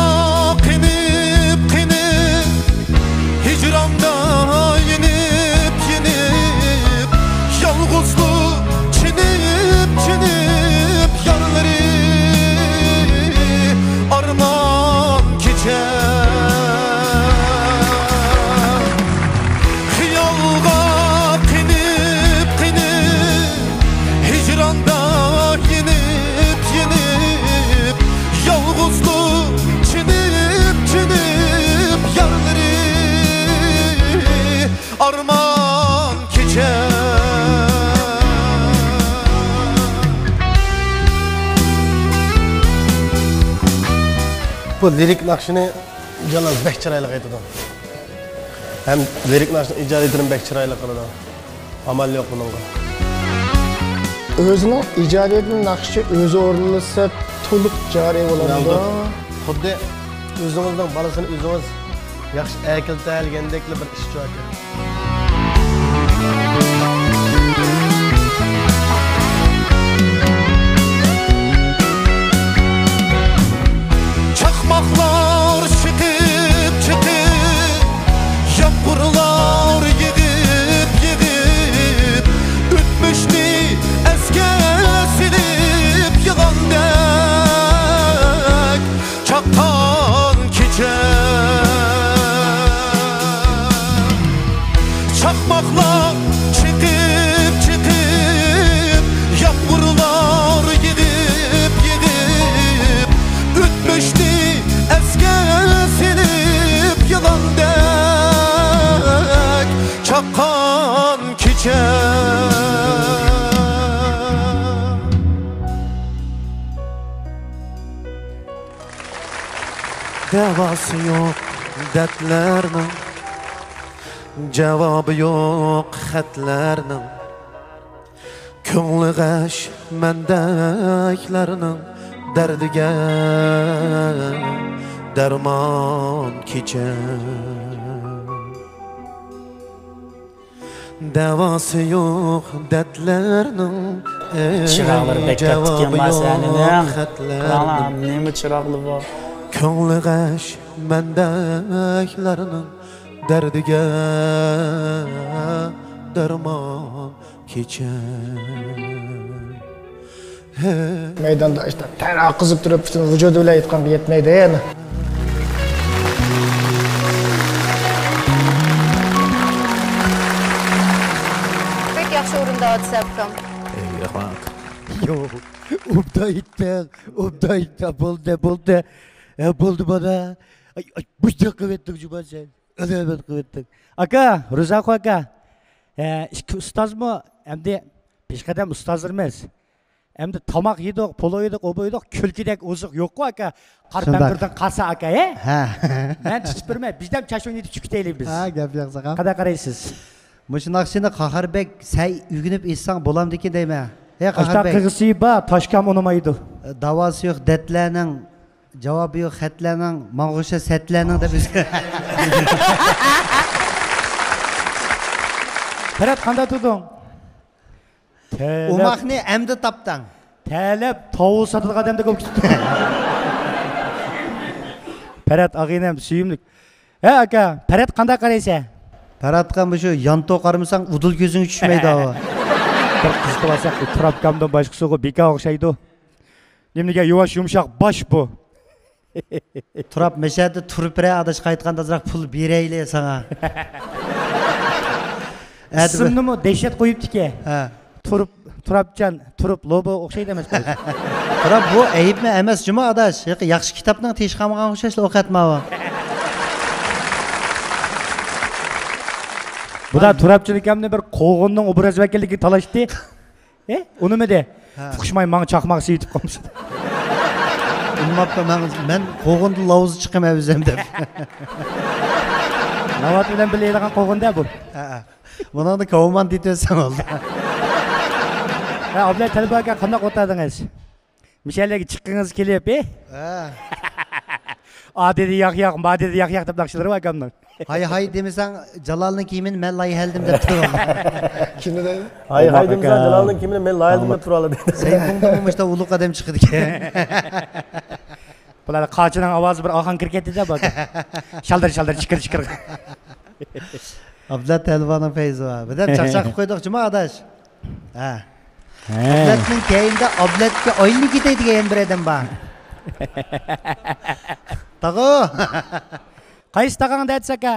قېنىپ، قېنىپ، ھىجراندا يېنىپ، يېنىپ، يالغۇزلۇق چېنىپ، چېنىپ، يارلىرى ئارمان كېچە. خىيالغا قېنىپ، قېنىپ، ھىجراندا يېنىپ، يېنىپ، يالغۇزلۇق چېنىپ، چېنىپ، يارلىرى ئارمان كېچە. بۇ لىرىك ناخشىنى جالال بەك چىرايلىق ئېيتىدۇ. ھەم لىرىك ناخشىنىڭ ئىجادىيىتىنى بەك چىرايلىق قىلىدۇ. ئامال يوق بۇنىڭغا. ئۆزىنىڭ ئىجادىيىتىنى ناخشىچى ئۆزى ئورۇنلىسا تولۇق جارى بولىدۇ. خۇددى ئۆزىڭىزنىڭ بالىسىنى ئۆزىڭىز ياخشى ئەكېلىپ تەربىيەلىگەندەكلا بىر ئىش شۇ ئاكا. چاقماقلار چېقىپ، چېقىپ، يامغۇرلار يېغىپ، يېغىپ، ئۆتمۈشنى ئەسكە سېلىپ يىغاندەك چاققان چاقماقلار چېقىپ، چېقىپ، يامغۇرلار يېغىپ، يېغىپ، ئۆتمۈشنى ئەسكە سېلىپ، يىلاندەك چاققان كېچە. دەۋاسى يوق دەردلەرنىڭ، جاۋابى يوق خەتلەرنىڭ، كۆڭلى غەش مەندەكلەرنىڭ دەردىگە دەرمان كېچە. دەۋاسى يوق دەردلەرنىڭ، ئەي چىراغلىرى بەك كاتتىكەن جاۋابى ما يوق سەھنىنىڭ. خەتلەرنىڭ. قاراڭلار، نېمە چىراغلىرى بار؟ كۆڭلى غەش مەندەكلەرنىڭ دەردىگە دەرمان كېچە. مەيداندا ئىشتا تەر ئاققۇزۇپ تۇرۇپ، پۈتۈن ۋۇجۇدى بىلەن ئېيتقانغا يەتمەيدۇ يەنە. بەك ياخشى ئورۇندا ئاتىسى ئاكام. ئەي، رەھمەت. يو، ئوبدان ئېيتتىڭ، ئوبدان ئېيتتىڭ، بولدى، بولدى. ئە، بولدى، بالا. ئاي، ئاي، بۇ جاققا ئېيتتىڭ، جۇما سەن. ئەلۋەت قىلىۋەتتىڭ. ئاكا، رۇزاخۇ ئاكا. ھە، ئىككى ئۇستازمۇ ئەمدى پېشقەدەم ئۇستازلىرىمىز. ئەمدى تاماق يېدۇق، پولۇ يېدۇق، ئوبۇ يېدۇق، كۈلكىدەك ئوزۇق يوققۇ ئاكا. قارا شۇنداق. پەمبىردىن قالسا ئاكا، ھە؟ ھە. مەن تۇتۇپ بېرىمەن، بىزدەم چاچ ئوينىتىپ چۈكۈتەيلى بىز. ھە، گەپ ياق ساقام. قانداق قارايسىز؟ مۇشۇ ناخشىنى قاھار بەگ سەي ئۆگىنىپ ئېيتساڭ بولامدىكىن دەيمەن. ھە، قاھار بەگ. قىغىسى بار، تاشكام ئۇنىمايدۇ. داۋاسى يوق دەردلەرنىڭ، جاۋابى يوق خەتلەرنىڭ، ماڭغۇچە سەتلەرنىڭ دەپ. پەرەت، قانداق تۇردۇڭ؟ تەلەپ. ئوماقنى ئەمدى تاپتىڭ. تەلەپ تاۋۇز ساتىدىغان ئادەمدەك بولۇپ كېتىپتۇ. پەرەت ئاغىنەم، سۆيۈملۈك. ھە، ئاكا، پەرەت قانداق قارايسەن؟ پەرەتقا مۇشۇ يانتۇ قارىمىساڭ، ئۇدۇل كۆزۈڭ چۈشمەيدۇ ئاۋۇ. بىر قىزىقىۋالساق، تۇرابكامدىن باشقىسىغۇ بىكار ئوخشايدۇ. نېمىگە يۇۋاش يۇمشاق باش بۇ؟ تۇراب مەشەدە تۇرۇپ بېرە، ئاداش قايتقاندا ئازراق پۇل بېرەيلى ساڭا. ئىسىمنىمۇ دەھشەت قويۇپتىكەن. ھە. تۇرۇپ، تۇرابجان، تۇرۇپ، لوبو ئوخشايدۇ ئەمەس قوي. تۇراب، بۇ ئەيىبمۇ ئەمەس جۇمۇ ئاداش. ياقى ياخشى كىتابنىڭ تېشى قالمىغان ئوخشاش ئوقەتماۋۇ. بۇدا تۇرابجان ئاكامنى بىر قوغۇننىڭ ئوبراز ۋەكىللىكىگە تالاشتى. ئە، ئۇنىمىدى. ھە. ئۇقۇشماي ماڭا چاقماق سېتىپ قالمىسۇن. ئۇنىماپتۇ، مەن، مەن قوغۇندا لاۋزا چىقىمەن ئۆزۈم دەپ. ناۋات بىلەن بىللە يەيدىغان قوغۇن-دە بۇ. ھە، ھە. بۇنىڭدا كاۋمان دېتىۋەتسەڭ بولدى. ھە، ئابلەت تەلبە ئاكا، قانداق ئولتۇردىڭىز؟ مىشەلەرگە چىققىڭىز كېلىپ، ئى؟ ھە. ئا دېدى ياق ياق، ما دېدى ياق ياق دەپ ناخشىلىرى بار ئاكامنىڭ. ھاي ھاي دېمىسەڭ، جالالنىڭ كىيىمىنى مەن لايىھەلىدىم دەپ تۇرۇۋالدى. كىمنى دەيدۇ؟ ھاي ھاي دېمىسەڭ، جالالنىڭ كىيىمىنى مەن لايىھەلىدىم دەپ تۇرۇۋالدى. سەيپۇڭدىنمۇ مۇشتا ئۇلۇغ ئادەم چىقىدىكەن. بۇلار قاچىنىڭ ئاۋازى بىر ئاخاڭ كىرىپ كەتتى-دە، بۇ. شالدىر شالدىر، چىكىر چىكىر. ئابلەت تەلۋانىڭ پەيزى بار. بىردەم چاقچاق قىلىپ قويدۇق جۇمۇ ئاداش. ھە. ھە. ئابلەتنىڭ كەينىدە ئابلەتكە ئايلىنىپ كېتەي دېگەن يەنە بىر ئادەم بار. تاغۇ. قايسى تاغاڭ دەتسەكە؟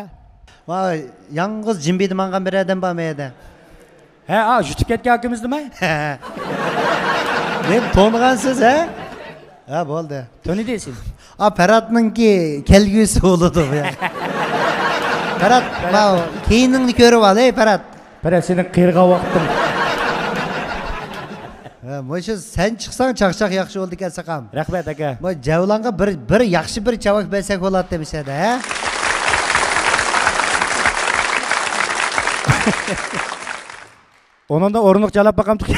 ۋاي، يالغۇز جىمبىدە ماڭغان بىر ئادەم بار مەيەدە. ھە، ئا، يۈتۈپ كەتكەن ئاكىمىزنىمۇ؟ نېمە تونۇغانسىز، ھە؟ ھە، بولدى. تونۇدى سېنى. ئا، پەراتنىڭكى كەلگۈسى بولىدۇ بۇ. پەرات، ماۋۇ كەينىڭنى كۆرۈۋال، ھەي، پەرات. پەرات، سېنىڭ قېرىغان ۋاقتىڭ. ھە، مۇشۇ سەن چىقساڭ چاقچاق ياخشى بولىدىكەن، ساقام. رەھمەت، ئاكا. بۇ جەۋلانغا بىر، بىر ياخشى بىر چاۋاك بەرسەك بولاتتى مۇشۇ يەردە، ھە؟ ئۇنىڭدا ئورۇنلۇق جالاپ باقامتۇق.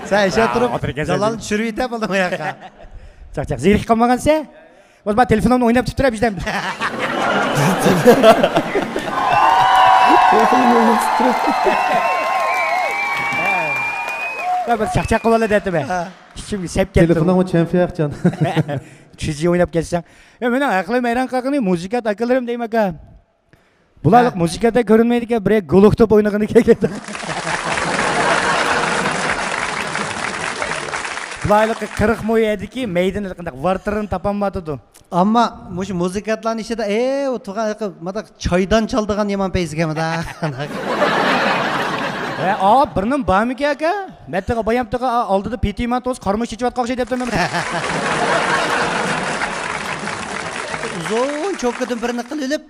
سەن ئەشە تۇرۇپ، ئولتۇرۇپ كەلسەم جالالنى چۈشۈرۈۋېتە بولدى بۇ ياققا. چاق، چاق، زېرىكىپ قالمىغانسەن؟ بولمىسا تېلېفونۇمنى ئويناپ تۇرۇپ تۇرە بىزدەن. تېلېفونۇمنى ئويناپ تۇرۇپ. يا، بىر چاقچاق قىلىۋالە دەتتىم. ھە. ئىچىمگە سەپ كەتتى. تېلېفونۇڭمۇ چەنفىيەخجان. چۈجى ئويناپ كەتسەڭ. يا، مېنىڭ ئەقلىم ھەيران قالغىنى مۇزىكانت ئاكىلىرىم دەيمەن ئاكا. بۇلارلىق ھە. مۇزىكانتتەك كۆرۈنمەيدىكەن، بىرەر گولوك توپ ئوينىغىنى كەلگەن. بايلىقى قىرىق مو يەردىكى مەيدىنى قانداق ۋارتىرىنى تاپالمايدۇ. ئەمما مۇشۇ مۇزىكانتلارنىڭ ئىچىدە، ئەي، ئۇ تۇرغان مۇنداق چايدان چالىدىغان يامان پەيزىكەن دا. ھە، ئا، بىرنىڭ بارمىكىن ئاكا؟ مەتتىغا بايام تىغا ئالدىدا پېتىمان توس قارمۇ چېچىۋاتقان ئوخشايدۇ دەپتىمەن. ئۇزۇن چوكىدىن بىرنى قىلىۋېلىپ،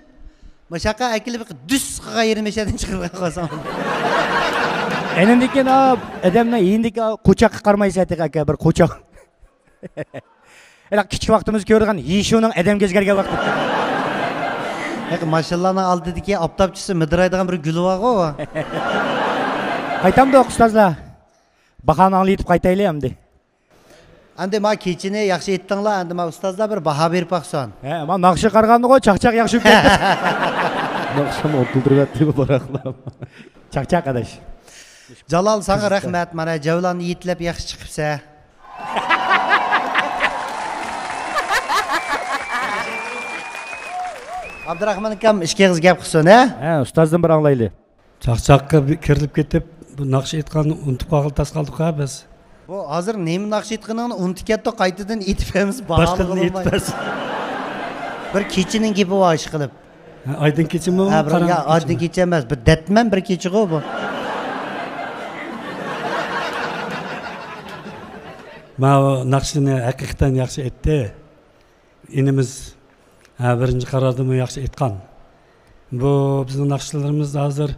مۇشاققا ئەكېلىپ دۈس قىلغان يېرىنى مەشەدىن چىقىرىپ قويساڭ. ئەنىندىكىن ئادەمنىڭ يېنىدىكى قوچاققا قارىمايسەن تېخى ئاكا، بىر قوچاق. ھېلىقى كىچىك ۋاقتىمىزدا كۆرىدىغان يىشۇنىڭ ئادەمگە ئۆزگەرگەن ۋاقتى. ھېلىقى ماشىنىلارنىڭ ئالدىدىكى ئاپتاپچىسى مىدىرايدىغان بىر گۈل بارغۇ. قايتامدۇق ئۇستازلار؟ باھانى ئاڭلىتىپ قايتايلى ئەمدى. ئەمدى ما كېچىنى ياخشى ئېيتتىڭلار، ئەمدى ما ئۇستازلار بىر باھا بېرىپ باقسۇن. ھە، ما ناخشا قارىغاندىغۇ چاقچاق ياخشى بولۇپ كەتتى. ناخشامنى ئۇنتۇلدۇرۇۋەتتى بۇ باراقلار. چاقچاق ئاداش. جالال، ساڭا رەھمەت، مانا جەۋلاننى يېتىلەپ ياخشى چىقىپسەن. ئابدۇراخمان ئاكام ئىككى ئېغىز گەپ قىلسۇن، ھە؟ ھە، ئۇستازدىن بىر ئاڭلايلى. چاقچاققا بىر كىرىلىپ كېتىپ، بۇ ناخشا ئېيتقاننى ئۇنتۇپ قالغىلى تاس قالدۇق ھە بىز. بۇ ھازىر نېمە ناخشا ئېيتقىنىڭنى ئۇنتۇپ كەتتۇق، قايتىدىن ئېيتىپ بەرمىسە باھالىغىلى بولمايدۇ. باشقىدىن ئېيتىپ بەرسۇن. بىر كېچىنىڭ گېپى بار ئىشقىلىپ. ھە، ئايدىڭ كېچىمۇ؟ ھە، بىر، قاراڭغۇ يا، ئايدىڭ كېچىمۇ؟ كېچە ئەمەس، بىر دەتمەن بىر كېچىغۇ بۇ. ماۋۇ ناخشىنى ھەقىقەتەن ياخشى ئېيتتى. ئىنىمىز، ھە، بىرىنچى قارادىمۇ ياخشى ئېيتقان. بۇ بىزنىڭ ناخشىلىرىمىز ھازىر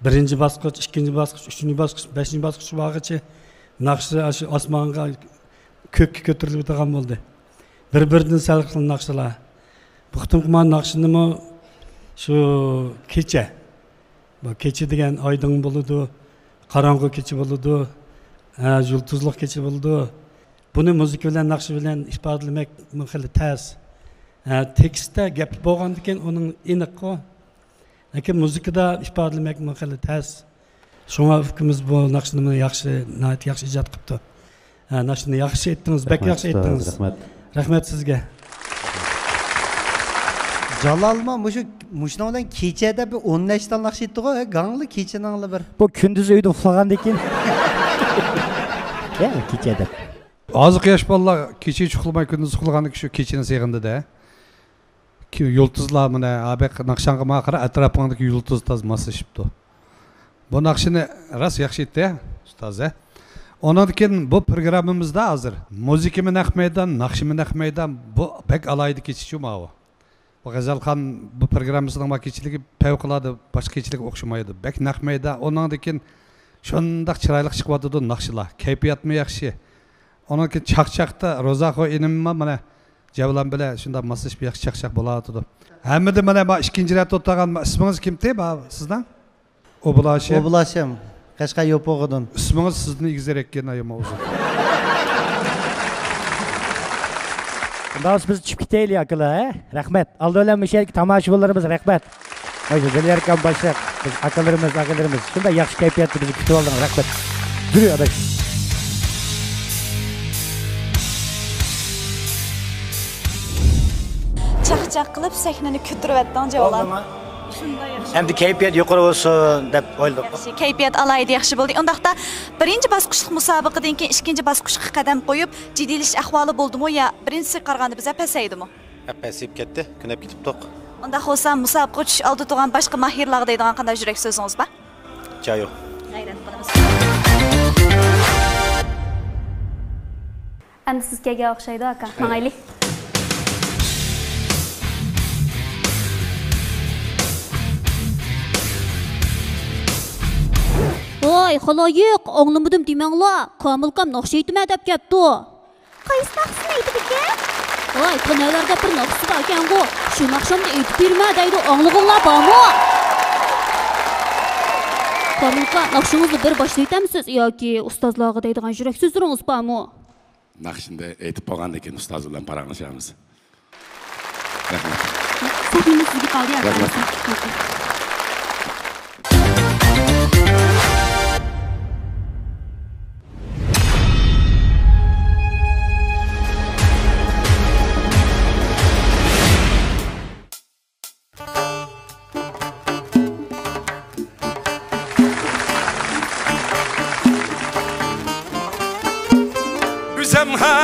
بىرىنچى باسقۇچ، ئىككىنچى باسقۇچ، ئۈچىنچى باسقۇچ، بەشىنچى باسقۇچ بارغىچە ناخشا ئاشۇ ئاسمانغا، كۆككە كۆتۈرۈلۈپ تۇرغان بولدى. بىر-بىرىدىن سەل خىل ناخشىلار. بۇ قېتىمقى مانا ناخشىنىمۇ شۇ كېچە، بۇ كېچە دېگەن ئايدىڭ بولىدۇ، قاراڭغۇ كېچە بولىدۇ، ھە، يۇلتۇزلۇق كېچە بولىدۇ. بۇنى مۇزىكا بىلەن، ناخشا بىلەن ئىپادىلىمەكمۇ خېلى تەس. ھە، تېكىستتە گەپ بولغاندىكىن ئۇنىڭ ئېنىققۇ. لېكىن مۇزىكىدا ئىپادىلىمەكمۇ خېلى تەس. شۇڭا ئۇكىمىز بۇ ناخشىنى ياخشى، ناھايىتى ياخشى ئىجاد قىپتۇ. ھە، ناخشىنى ياخشى ئېيتتىڭىز، بەك ياخشى ئېيتتىڭىز. رەھمەت. رەھمەت سىزگە. جالالمۇ مۇشۇ، مۇشۇنىڭ بىلەن كېچە دەپ بىر ئون نەچچە تال ناخشا ئېيتتىغۇ، ھە، گاڭلا كېچىنىڭلا بىر. بۇ كۈندۈز ئۆيدە ئۇخلىغاندىكىن. يا، كېچە دەپ. ھازىرقى ياش بالىلار كېچە ئۇخلىماي كۈندۈز ئۇخلىغاندىكىن شۇ كېچىنى سېغىندى-دە. كى-، يۇلتۇزلار مانا، ھە، بەك ناخشاڭغا ما قارا، ئەتراپىڭدىكى يۇلتۇز تاز ماسلىشىپتۇ. بۇ ناخشىنى راست ياخشى ئېيتتى، ئۇستاز، ھە. ئۇنىڭدىن كېيىن بۇ پروگراممىمىزدا ھازىر مۇزىكىمۇ نەق مەيدان، ناخشىمۇ نەق مەيدان، بۇ بەك ئالاھىدە كېچە شۇ ماۋۇ. بۇ غەزەلخان بۇ پروگراممىسىنىڭ ما كېچىلىكى پەۋقۇلئاددە باشقا كېچىلىككە ئوخشىمايدۇ. بەك نەق مەيدان، ئۇنىڭدىن كېيىن شۇنداق چىرايلىق چىقىۋاتىدۇ ناخشىلار. كەيپىياتمۇ ياخشى. ئۇنىڭدىن كېيىن چاقچاقتا روزاخو ئىنىممۇ مانا جەۋلان بىلەن شۇنداق ماسلىشىپ ياخشى چاقچاق بولۇۋاتىدۇ. ھەممىدىن مانا ما ئىككىنچى رەتتە ئولتۇرغان، ئىسمىڭىز كىمتى ما سىزنىڭ؟ ئوبۇل ھاشىم. ئوبۇل ھاشىم. قەشقەر يوپۇرغىدىن. ئىسمىڭىز سىزدىن ئېگىزرەك ئىكەن، ئاياما ئۇزۇن. ئۇنداق بولسا بىز چۈشۈپ كېتەيلى، ئاكىلار، ھە؟ رەھمەت. ئالدى بىلەن مۇشۇ يەردىكى تاماشىبىنلىرىمىز رەھمەت. مانا شۇ دىليار ئاكام باشلىق، بىز ئاكىلىرىمىز، ئاغىلىرىمىز شۇنداق ياخشى كەيپىياتتا بىزنى كۈتۈۋالدىڭ، رەھمەت. يۈرۈڭ ئاداش. چاقچاق قىلىپ سەھنىنى كۆتۈرۈۋەتتىڭ، جەۋلان. بولدىمۇ؟ شۇنداق ياخشى. ئەمدى كەيپىيات يۇقىرى بولسۇن دەپ ئويلىدۇق. ياخشى، كەيپىيات ئالاھىدە ياخشى بولدى. ئۇنداقتا بىرىنچى باسقۇچلۇق مۇسابىقىدىن كېيىن ئىككىنچى باسقۇچقا قەدەم قويۇپ، جىددىيلىشىش ئەھۋالى بولدىمۇ يا بىرىنچىسىگە قارىغاندا بىزە پەسەيدىمۇ؟ ھە، پەسىيىپ كەتتى، كۈنەپ كېتىپتۇق. ئۇنداق بولسا، مۇسابىقىگە چۈشۈش ئالدىدا تۇرغان باشقا ماھىرلارغا دەيدىغان قانداق يۈرەك سۆزىڭىز بار؟ جايۇ. غەيرەت قىلىمىز. ئەمدى سىز كەلگەن ئوخشايدۇ، ئاكا. ماڭايلى. ۋاي، خالايىق، ئاڭلىمىدىم دېمەڭلار. كامىلكام ناخشا ئېيتىمەن دەپ كەپتۇ. قايسى ناخشىسىنى ئېيتىدىكەن؟ ۋاي، تانەۋەردە بىر ناخشىسى باركەنغۇ، شۇ ناخشامنى ئېيتىپ بېرىمەن دەيدۇ، ئاڭلىغۇڭلار بارمۇ؟ كامىلكا، ناخشىڭىزنى بىر باشلىۋېتەمسىز ياكى ئۇستازلارغا دەيدىغان يۈرەك سۆزلىرىڭىز بارمۇ؟ ناخشىنى ئېيتىپ بولغاندىن كېيىن ئۇستاز بىلەن پاراڭلىشارمىز. رەھمەت. سەھنىمىز سىزگە قالدى، رەھمەت.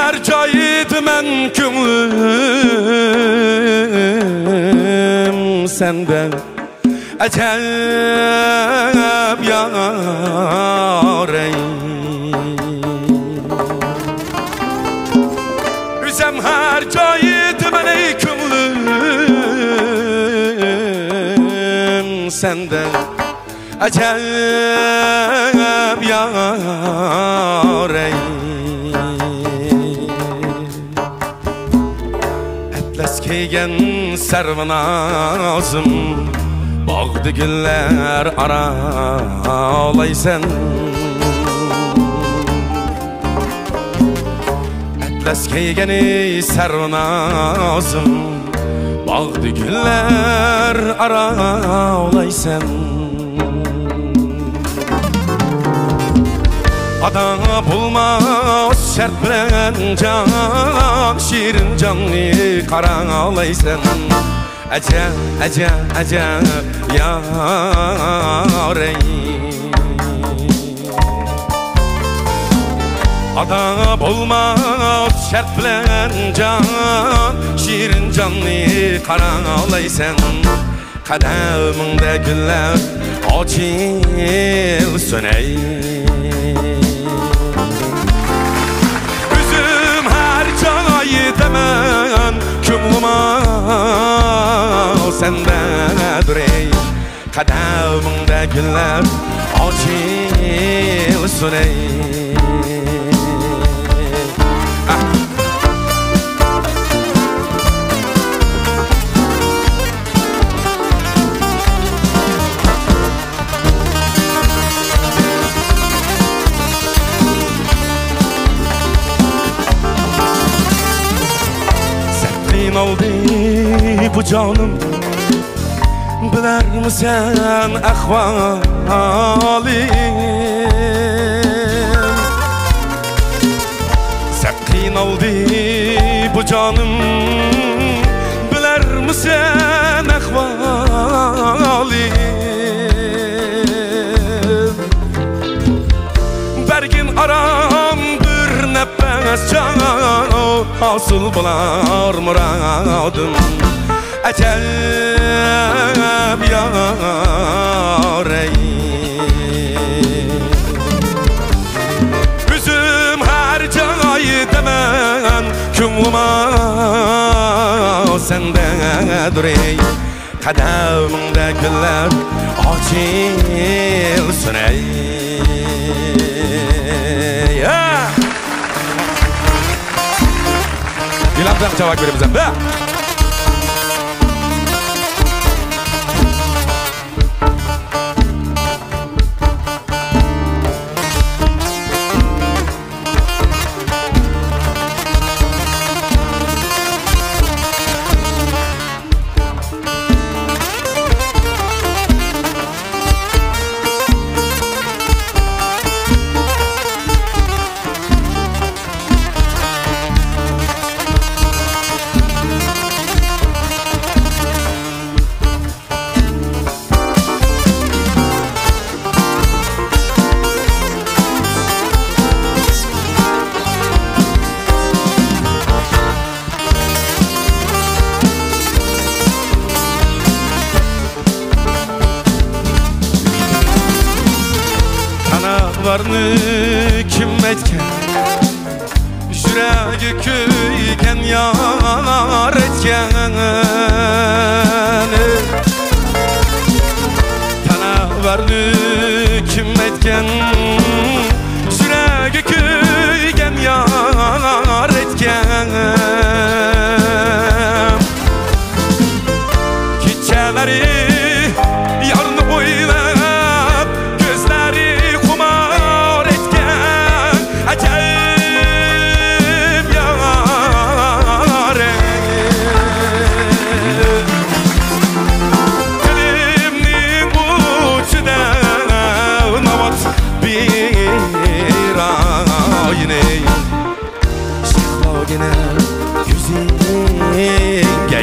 ھەر جايدا مەن كۆڭلۈم سەندە. ئەجەب يارەي. ئۆزۈم ھەر جايدا مەن ئەي كۆڭلۈم سەندە. ئەجەب يارەي. ئەتلەس كىيگەن سەرۋىنازىم، باغدا گۈللەر ئارالايسەن. ئەتلەس كىيگەن سەرۋىنازىم، باغدا گۈللەر ئارالايسەن. ئادا بولماس شەرت بىلەن جان، شېرىن جاننى قارالايسەن. ئەجەب، ئەجەب، ئەجەب يارەي. ئادا بولماس شەرت بىلەن جان، شېرىن جاننى قارالايسەن. قەدىمىڭدە گۈللەر ئاچىلسۇن ئەي. ئۆزۈم ھەر جايدىمەن، كۆڭلۈم سەندەدۇر ئەي. قەدىمىڭدە گۈللەر ئاچىلسۇن ئەي. ئاھ. سەن قىينالدى بۇ جانىم، بىلەرمىسەن ئەھۋالىم؟ سەن قىينالدى بۇ جانىم، بىلەرمىسەن ئەھۋالىم؟ بەرگىن ئارام بىر نەپەس جان، ھاسىل بولار مۇرادىم. ئەجەب يارەي. ئۆزۈم ھەر جايدىمەن، كۆڭلۈم سەندەدۇر ئەي. قەدىمىڭدە گۈللەر ئاچىلسۇن ئەي. گۈلەمزەم چاۋاك بېرىمىز ئەمدى. تاناۋارنى كىم ئېيتكەن؟ يۈرەككە كۆيگەن يار ئېيتكەن. تاناۋارنى كىم ئېيتكەن؟ يۈرەككە كۆيگەن يار ئېيتكەن. كېچىلىرى يارنى ئويلاپ، كۆزلىرى خۇمار ئېيتكەن. ئەجەب يار ئەي. تىلىمنىڭ ئۇچىدا ناۋات بىر ئاينى. شەھلىگىنە يۈزۈڭگە.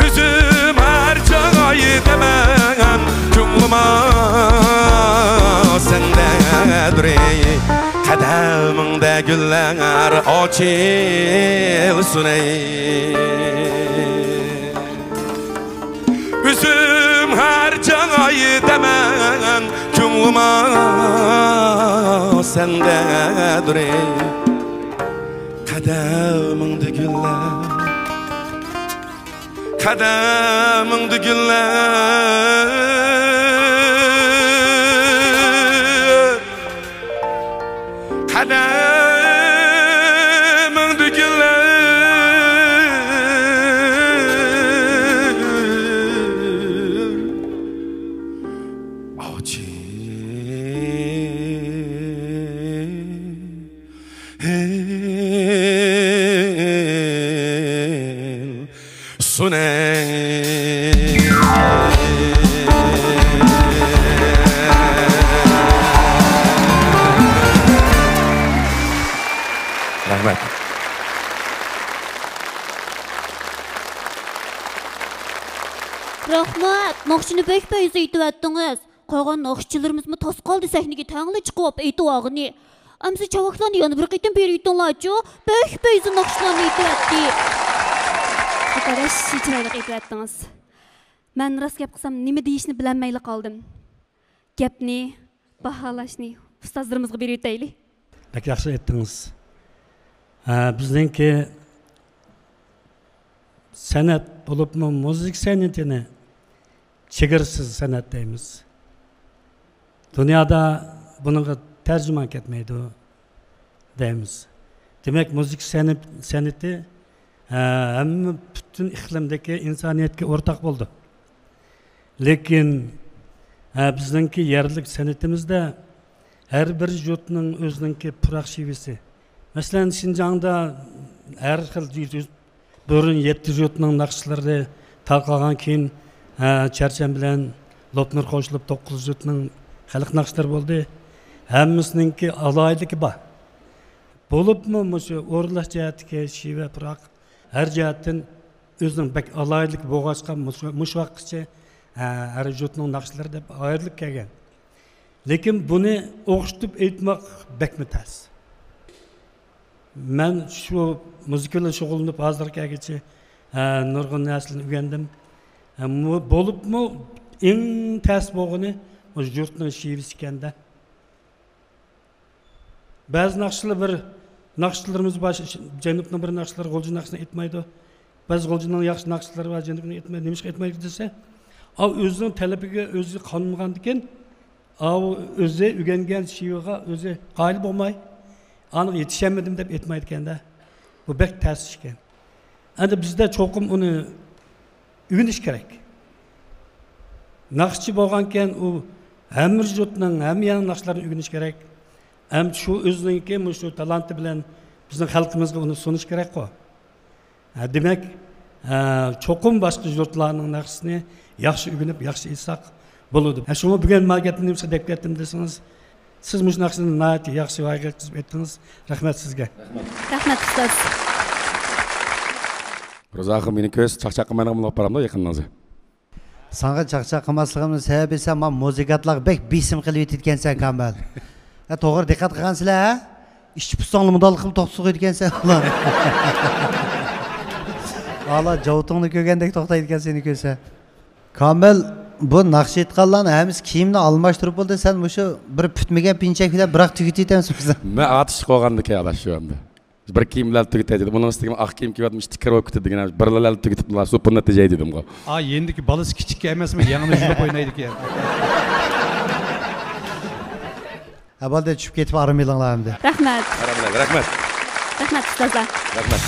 ئۆزۈم ھەر چاغ ئايتىمەن كۆڭلۈمە سەندە دۇرى، قەدىمىڭدە گۈللەر ئاچىلسۇن ئەي. ئۆزۈم ھەر چاغ ئايتىمەن كۆڭلۈمە سەندە دۇرى، قەدىمىڭدە گۈللەر، قەدىمىڭدە گۈللەر، قەدىمىڭدە گۈللەر ئاچىلسۇن ئەي. رەھمەت. رەھمەت، ناخشىنى بەك پەيزى ئېيتىۋەتتىڭىز. قالغان ناخشىچىلىرىمىزمۇ تاس قالدى سەھنىگە تەڭلا چىقىپ ئېيتىۋالغىنى. ئەمىسە چاۋاكلارنى يەنە بىر قېتىم بېرىۋېتىڭلارچۇ. بەك پەيزى ناخشىلارنى ئېيتىۋەتتى. قاراش، چىرايلىق ئېيتىۋەتتىڭىز. مەن راست گەپ قىلسام، نېمە دېيىشنى بىلەلمەيلا قالدىم. گەپنى، باھالاشنى ئۇستازلىرىمىزغا بېرىۋېتەيلى. بەك ياخشى ئېيتتىڭىز. ھە، بىزنىڭكى سەنئەت بولۇپمۇ مۇزىكا سەنئىتىنى چېگرىسىز سەنئەت دەيمىز. دۇنيادا بۇنىڭغا تەرجىمان كەتمەيدۇ دەيمىز. دېمەك، مۇزىكا سەنئىتى، ھە، ھەممە پۈتۈن ئىقلىمدىكى ئىنسانىيەتكە ئورتاق بولىدۇ. لېكىن، ھە، بىزنىڭكى يەرلىك سەنئىتىمىزدە ھەر بىر يۇرتنىڭ ئۆزىنىڭكى پۇراق شېۋىسى. مەسىلەن، شىنجاڭدا ھەر خىل يۇرت، بۇرۇن يەتتە يۇرتنىڭ ناخشىلىرى تارقالغان كېيىن، ھە، چەرچەن بىلەن لوپنۇر قوشۇلۇپ توققۇز يۇرتنىڭ خەلق ناخشىلىرى بولدى. ھەممىسىنىڭكى ئالاھىدىلىكى بار. بولۇپمۇ مۇشۇ ئورۇنلاش جەھەتتىكى شېۋە، پۇراق ھەر جەھەتتىن ئۆزىنىڭ بەك ئالاھىدىلىكى بولغاچقا، مۇشۇ، مۇشۇ ۋاقىتقىچە، ھە، ھەر يۇرتنىڭ ناخشىلىرى دەپ ئايرىلىپ كەلگەن. لېكىن بۇنى ئوخشىتىپ ئېيتماق بەكمۇ تەس. مەن شۇ مۇزىكا بىلەن شۇغۇللىنىپ ھازىرغا كەلگۈچە، ھە، نۇرغۇن نەرسىلەرنى ئۆگەندىم. ھە، مۇ-، بولۇپمۇ ئەڭ تەس بولغىنى مۇشۇ يۇرتنىڭ شېۋىسى ئىكەندە. بەزى ناخشىلار بىر، ناخشىلىرىمىز بار، ش-، جەنۇبنىڭ بىر ناخشىلىرى غۇلجا ناخشىسىنى ئېيتمايدۇ. بەزى غۇلجىنىڭ ياخشى ناخشىلىرى بار، جەنۇبنى ئېيتمايدۇ. نېمىشقا ئېيتمايدۇ دېسە، ئاۋۇ ئۆزىنىڭ تەلىپىگە ئۆزى قانمىغاندىكىن، ئاۋۇ ئۆزى ئۆگەنگەن شېۋىغا ئۆزى قايىل بولماي، ئانىغا يېتىشەلمىدىم دەپ ئېيتمايدىكەن-دە. بۇ بەك تەس ئىش ئىكەن. ئەمدى بىزدە چوقۇم ئۇنى ئۆگىنىش كېرەك. ناخشىچى بولغانكەن، ئۇ ھەممە يۇرتنىڭ، ھەممە يەرنىڭ ناخشىلىرىنى ئۆگىنىش كېرەك. ھەم شۇ ئۆزىنىڭكى مۇشۇ تالانتى بىلەن بىزنىڭ خەلقىمىزگە ئۇنى سۇنۇش كېرەكقۇ. ھە، دېمەك، ھە، چوقۇم باشقا يۇرتلارنىڭ ناخشىسىنى ياخشى ئۆگىنىپ، ياخشى ئېيتساق بولىدۇ. ھە، شۇڭا بۈگۈن ما گەپنى نېمىشقا دەپ كەتتىم دېسىڭىز، سىز مۇشۇ ناخشىنى ناھايىتى ياخشى ۋايىگە يەتكۈزۈپ ئېيتتىڭىز. رەھمەت سىزگە. رەھمەت، ئۇستاز. روزا ئاخۇن، مېنى كۆرسە چاقچاق قىلمايدىغان بولۇپ قالامدۇ يېقىندىن؟ ساڭا چاقچاق قىلماسلىقىمنىڭ سەۋەبى، سەن مانا مۇزىكانتلارغا بەك بېسىم قىلىۋېتىدىكەنسەن، كامىل. ھە، توغرا دىققەت قىلغانسىلەر، ھە؟ ئىچ پۇتساڭلا مۇنداق قىلىپ توختىتىپ قويىدىكەنسەن ئۇلارنى. ھالا جاۋتۇڭنى كۆرگەندەك توختايدىكەن سېنى كۆرسە. كامىل، بۇ ناخشا ئېيتقانلارنىڭ ھەممىسى كىيىمنى ئالماشتۇرۇپ بولدى، سەن مۇشۇ بىر پۈتمىگەن پىنچەك بىلەن بىراق تۈگىتىۋېتەمسەن؟ مەن ئاتۇشلۇق بولغاندىكىن ئاداش شۇ ئەمدى. بىر كىيىم بىلەن تۈگىتەي دېدى. بۇنىڭ ئۈستىگە ئاق كىيىم كىيىۋاتىمەن، ئىشتىككىر بولۇپ كېتىدۇ دېگەن، بىرلا تۈگىتىپ سۇپۇننى تېجەي دېدىمغۇ. ئا، يېنىدىكى بالىسى كىچىككە ئەمەسمۇ، يەڭنى يۇلۇپ ئوينايدىكەن. ھە، بولدى، چۈشۈپ كېتىپ ئارام ئېلىڭلار ئەمدى. رەھمەت. ئارام ئېلىڭ، رەھمەت. رەھمەت، ئۇستازلار. رەھمەت.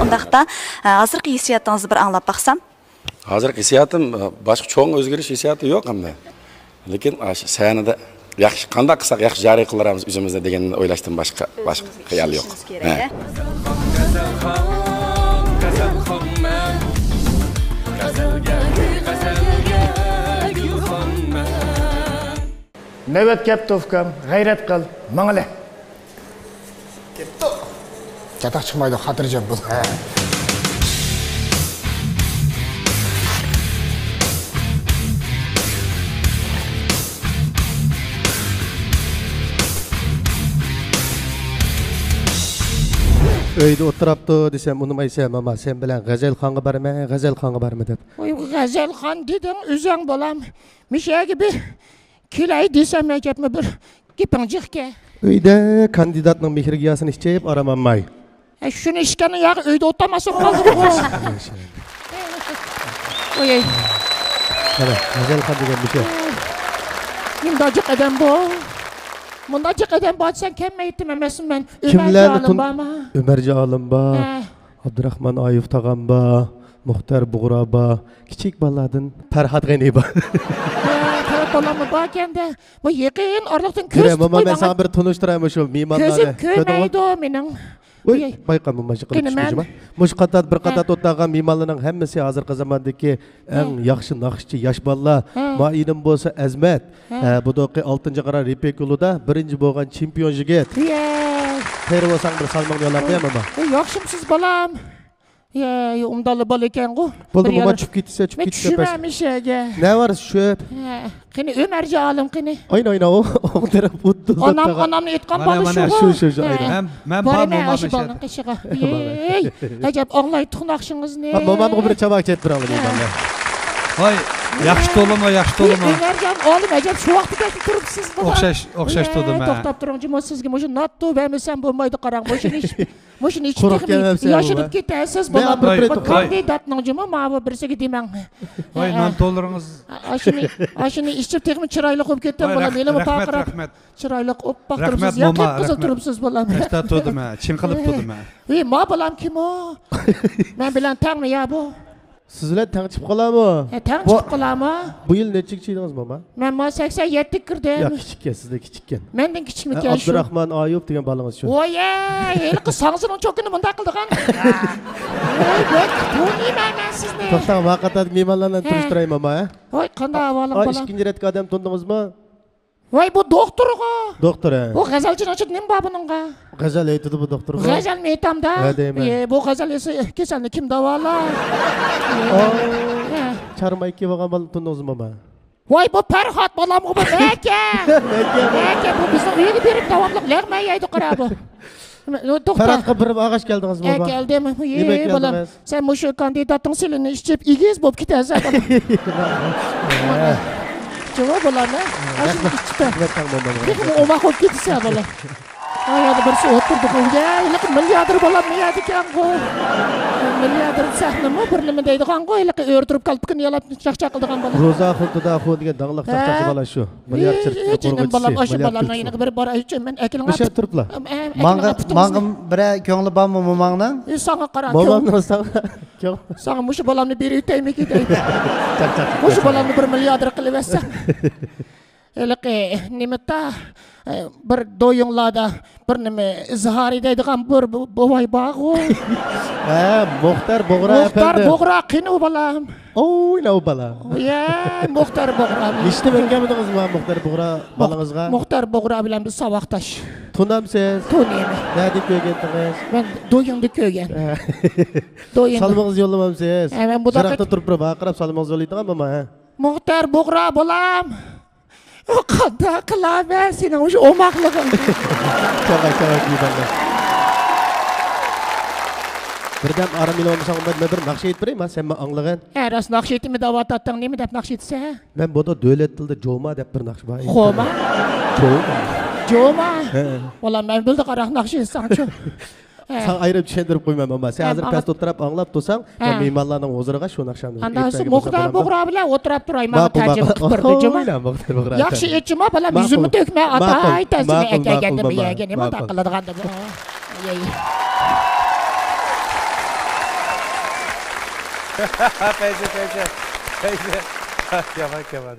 ئۇنداقتا، ھازىرقى ھېسسىياتىڭىزنى بىر ئاڭلاپ باقسام. ھازىرقى ھېسسىياتىم، باشقا چوڭ ئۆزگىرىش ھېسسىياتى يوق ئەمدى. لېكىن ئاشۇ سەھنىدە ياخشى، قانداق قىلساق ياخشى جارى قىلارمىز ئۆزىمىزنى دېگەندىن ئويلاشتىن باشقا، باشقا خىيال يوق. ئۆزىمىز ئىشلىشىمىز كېرەك، ھە. غەزەلخان، غەزەلخانمەن. غەزەلگە، غەزەلگە، گۈلخان. نۆۋەت كەپتۇ، ئۇكام. غەيرەت قىل، ماڭىلى. كەپتۇ. چاتاق چىقمايدۇ، خاتىرجەم بول. ھە. ئۆيدە ئولتۇراپتۇ دېسەم، ئۇنىمايسەن، ماما، سەن بىلەن غەزەلخانغا بارىمەن، غەزەلخانغا بارىمەن دەپ. ۋاي، غەزەلخان دېدىڭ ئۆزۈڭ، بالام. مۇشۇ يەرگە بىر كېلەي دېسەم، ئەجەبمۇ بىر گېپىڭ جىقكەن. ئۆيدە كاندىداتنىڭ مېھرىگىياسىنى ئىچىپ ئارام ئالماي. ئە، شۇنى ئىچكەننىڭ ياغى ئۆيدە ئولتۇرماسا بولدىغۇ. ۋاي. مانا، غەزەلخان دېگەن مۇشۇ. نېمانداق جىق ئادەم بۇ؟ مۇنداق جىق ئادەم بار دېسەڭ كەلمەيتتىم ئەمەسمۇ مەن. ئۆمەرجان ئالىم بارمۇ؟ ئۆمەرجان ئالىم بار. ھە. ئابدۇراخمان ئايۇپ تاغام بار، مۇختەر بۇغرا بار، كىچىك بالىلاردىن پەرھات غېنى بار. ھە، پەرھات بالاممۇ باركەن-دە. بۇ يېقىن ئارىلىقتىن كۆز تۇتۇپ قويمىغان. ماما، مەن ساڭا بىر تونۇشتۇراي مۇشۇ مېھمانلارنى. كۆزۈم كۆرمەيدۇ مېنىڭ. ۋاي، بايقالما مانا شۇ قىلىپ چىقىشىما. مۇشۇ قاتاردا بىر قاتاردا ئولتۇرغان مېھمانلارنىڭ ھەممىسى ھازىرقى زاماندىكى ئەڭ ياخشى ناخشىچى ياش بالىلار. ھە. مائىنىم بولسا ئەزمەت. ھە. ھە، بۇ دۇقى ئالتىنچى قارا رېپىك يولىدا بىرىنچى بولغان چېمپىيون يىگىت. ياي. قېرى بولساڭ بىر سالماڭنى يالاپ قوياي، ماما. ۋاي، ياخشىمسىز، بالام؟ ياي، ئۇنداقلا بالا ئىكەنغۇ. بولدى، ماما، چۈشۈپ كېتىسە، چۈشۈپ كېتىسە. مەن چۈشىمەن مۇشۇ يەرگە. نە بار، چۈشۈپ؟ ھە. قېنى، ئۆمەرجان ئالىم قېنى؟ ئاينا، ئاينا، ئۇ، ئۇ تەرەپ ئۇددۇ. ئانام، ئانامنى ئېيتقان بالا شۇ. شۇ، شۇ، شۇ، ئاينا. ھە. مەن، مەن بارىمەن ئاشۇ بالىنىڭ قېشىغا. ۋېي، ئەجەب ئاڭلايتتۇق ناخشىڭىزنى. ھە، مومامغا بىر چاۋاك چېلىپ بېرىڭلار، مېھمانلار. ۋاي، ياخشى تولىما، ياخشى تولىما. ئۆمەرجان ئالىم، ئەجەب شۇ ۋاقىتتا كەلسە تۇرۇپسىز بۇ. ئوخشاش، ئوخشاش تولىما. توختاپ تۇرۇڭ، جۇمۇ سىزگە مۇشۇ ناتتو بەرمىسەم بولمايدۇ، قاراڭ. مۇشۇنى ئىچىپ، مۇشۇنى ئىچىپ تېخىمۇ ياشىنىپ كېتەرسىز، بالام. بۇ كاندىداتنىڭ جۇمۇ ماۋۇ بىرسىگە دېمەڭ. ۋاي، نان تولىرىڭىز. ئاشۇنى، ئاشۇنى ئىچىپ تېخىمۇ چىرايلىق بولۇپ كەتتىم، بالام. ھېلىمۇ پارقىراپ. رەھمەت. چىرايلىق ئوپپاق تۇرۇپسىز، ياپيېشىل تۇرۇپسىز، بالام. ئەشتا تۇردۇم، ھە، چىڭقىلىپ تۇردۇم، ھە. ۋېي، ما بالام كىم ئۇ؟ مەن بىلەن تەڭمۇ يا بۇ؟ سىز بىلەن تەڭ چىقىپ قالامۇ؟ ھە، تەڭ چىقىپ قالامۇ؟ بۇ يىل نەچچىگە چىقتىڭىز، موما؟ مەن ما سەكسەن يەتتىگە كىردىم. يا، كىچىككەن، سىزدىن كىچىككەن. مەندىن كىچىكمىكەن شۇ؟ ئابدۇراخمان ئايۇپ دېگەن بالىڭىز شۇ. ۋوي، ھېلىقى ساڭزىنىڭ چوكىنى مۇنداق قىلىدىغان. ۋوي، بەك تونۇيمەن مەن سىزنى. توختاڭ، ما قاتاردىكى مېھمانلارنى تونۇشتۇراي، موما، ھە؟ ۋوي، قانداق ئەھۋالىڭ، بالام؟ ئىككىنچى رەتتىكى ئادەم تونۇدىڭىزمۇ؟ ۋاي، بۇ دوختۇرغۇ. دوختۇر، ھە. بۇ غەزەلچىنىڭ ئىچىدە نېمە بار بۇنىڭغا؟ غەزەل ئېيتىدۇ بۇ دوختۇرغۇ. غەزەلمۇ ئېيتامدا؟ ھە، دەيمەن. ئى، بۇ غەزەل ئېيتسا كېسەلنى كىم داۋالا؟ ئى، ھە. چارمايكى بولغان بالىنى تونۇدىڭىزمۇ، موما؟ ۋاي، بۇ پەرھات بالامغۇ بۇ، مەكە. مەكە. مەكە، بۇ بىزنىڭ ئۆيگە بېرىپ داۋاملىق لەغمەن يەيدۇ، قارا بۇ. توختا. پەرھاتقا بېرىپ ئالغاچ كەلدىڭىزمۇ، ھە، بابا؟ كەلدىم. نېمە ئەي، بالام، كەلدىڭىز؟ سەن مۇشۇ كاندىداتنىڭ سىلىنى ئىچىپ، ئېگىز بولۇپ كېتەرسەن، بالام. جۇمۇ بۇلارنى ئاشۇنى ئىچىپ. رەھمەت، رەھمەت، موما. تېخىمۇ ئوماق بولۇپ كېتىسەن، بالام. ئايادا بىرسى ئولتۇردىغۇ. يا، ھېلىقى مىلياردېر بالام نېمە يەردىكەنغۇ؟ مىلياردېر سەھنىمۇ بىر نېمە دەيدىغانغۇ، ھېلىقى ئۆرە تۇرۇپ كالپۇكىنى يالاپ چاقچاق قىلىدىغان بالا. روزاخۇن دۇداخۇن دېگەن داڭلىق چاقچاقچى بالا شۇ. مىليارد چىرىتىنىڭ قورغۇچىسى، بالام، ئاشۇ مىليارد بالامنىڭ يېنىغا بىر باراي، مەن ئەكىلىڭ. مۇشۇ تۇرۇپلا. ماڭا، ماڭا بىرەر كۆڭلى بارمۇ موماڭنىڭ؟ ئى، ساڭا قارا، مومامنىڭ ساڭا كۆڭلى. ساڭا مۇشۇ بالامنى بېرىۋېتەيمىكىن دەيمەن. چاق، چاق، چاق. مۇشۇ بالامنى بىر مىلياردېر قىلىۋەتسەم. ھېلىقى نېمىتا، بىر دويۇڭلاردا بىر نېمە ئىزھارى دەيدىغان بىر بو-، بوۋاي بارغۇ. ھە، مۇختەر بۇغرا ئەپەندى. مۇختەر بۇغرا قېنى ئۇ، بالام؟ ئوي، نەۋ بالا. يە، مۇختەر بۇغرا. ھېچنېمە ئۆگەنمىدىڭىزمۇ مۇختەر بۇغرا بالىڭىزغا؟ مۇختەر بۇغرا بىلەن بىز ساۋاقداش. تونامسىز؟ تونۇيمەن. نەدە كۆرگەنتىڭىز؟ مەن دويۇڭدا كۆرگەن. ھە. دويۇڭدا. سالىمىڭىزنى يوللىمامسىز؟ ھە، مەن بۇنداق يىراقتا تۇرۇپ بىر ۋارقىراپ سالىمىڭىزنى يوللايدىغان بولما، ھە؟ مۇختەر بۇغرا بالام. قانداق قىلامەن سېنىڭ مۇشۇ ئوماقلىقىڭنى؟ چاۋاك، چاۋاك، بىردەم ئارام ئېلىۋالمىساڭ، مەن بىر ناخشا ئېيتىپ بېرەي، ما، سەن ماڭا ئاڭلىغىن. ھە، راست ناخشا ئېيتىمەن دەۋاتاتتىڭ، نېمە دەپ ناخشا ئېيتىسەن؟ مەن بۇدا دۆلەت تىلىدا جوما دەپ بىر ناخشا بار. خوما؟ جوما. جوما؟ ھە. ۋاللا، مەن بىلدى قاراق ناخشا ئېيتساڭچۇ. ھە. ساڭا ئايرىم چۈشەندۈرۈپ قويمايمەن، ما. سەن ھە، ھازىر پەستە ئولتۇرۇپ ئاڭلاپ تۇرساڭ، ھە، مەن مېھمانلارنىڭ ھۇزۇرىغا شۇ ناخشامنى ئېيتىپ بەرگىلى بولسام بولامدۇ؟ مۇختەر بۇغرا بىلەن ئولتۇراپ تۇراي، ماڭا تەرجىمە قىلىپ بەرگىن، جۇما. ماقۇل، ماقۇل. ياخشى ئېيتچۇما، بالام، يۈزۈمنى تۆكمە، ئاتاي تەرجىمە ئەكەلگەندە بۇ يەرگە نېمە ئۇنداق قىلىدىغان دەپ. پەيزى، پەيزى، پەيزى. يامان، يامان.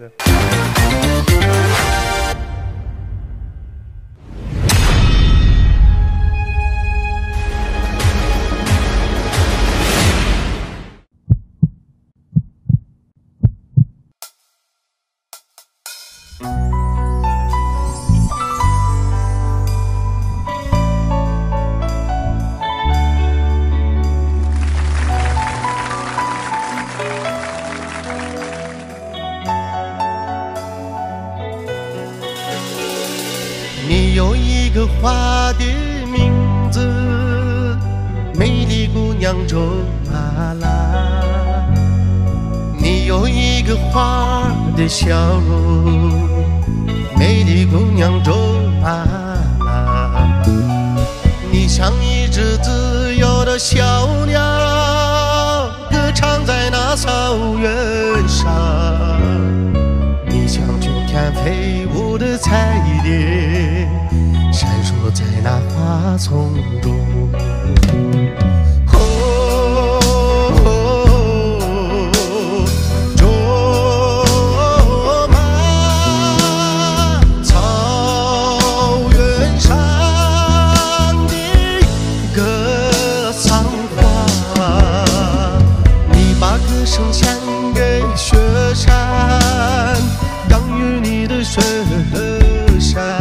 你有一个花的名字，美丽姑娘卓玛拉。你有一个花的笑容，美丽姑娘卓玛拉。你像一只自由的小鸟，歌唱在那草原上。你像春天飞舞的彩蝶，闪烁在那花丛中。哦，卓玛，草原上的歌唱花，你把歌声献给雪山，养育你的雪山。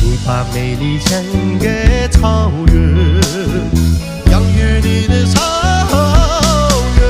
你把美丽献给草原，养育你的草原。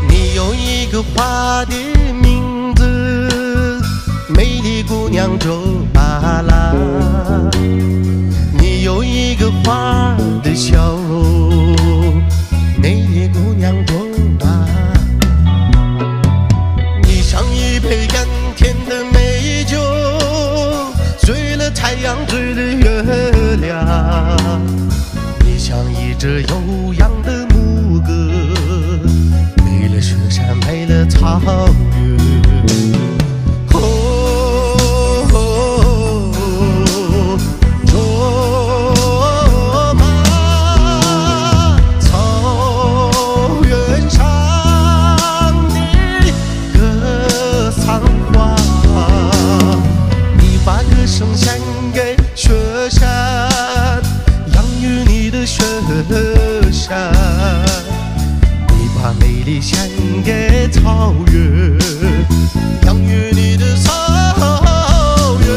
你有一个花的名字，美丽姑娘卓玛拉。你有一个花的笑容，美丽姑娘卓玛拉。你像一杯甘甜的美酒，醉了太阳，醉了月亮。你像一只悠扬的牧歌，美了雪山，美了草原。哦，卓玛，草原上的歌唱花，你把歌声献给雪山，养育你的雪山。你把美丽献给草原，养育你的草原。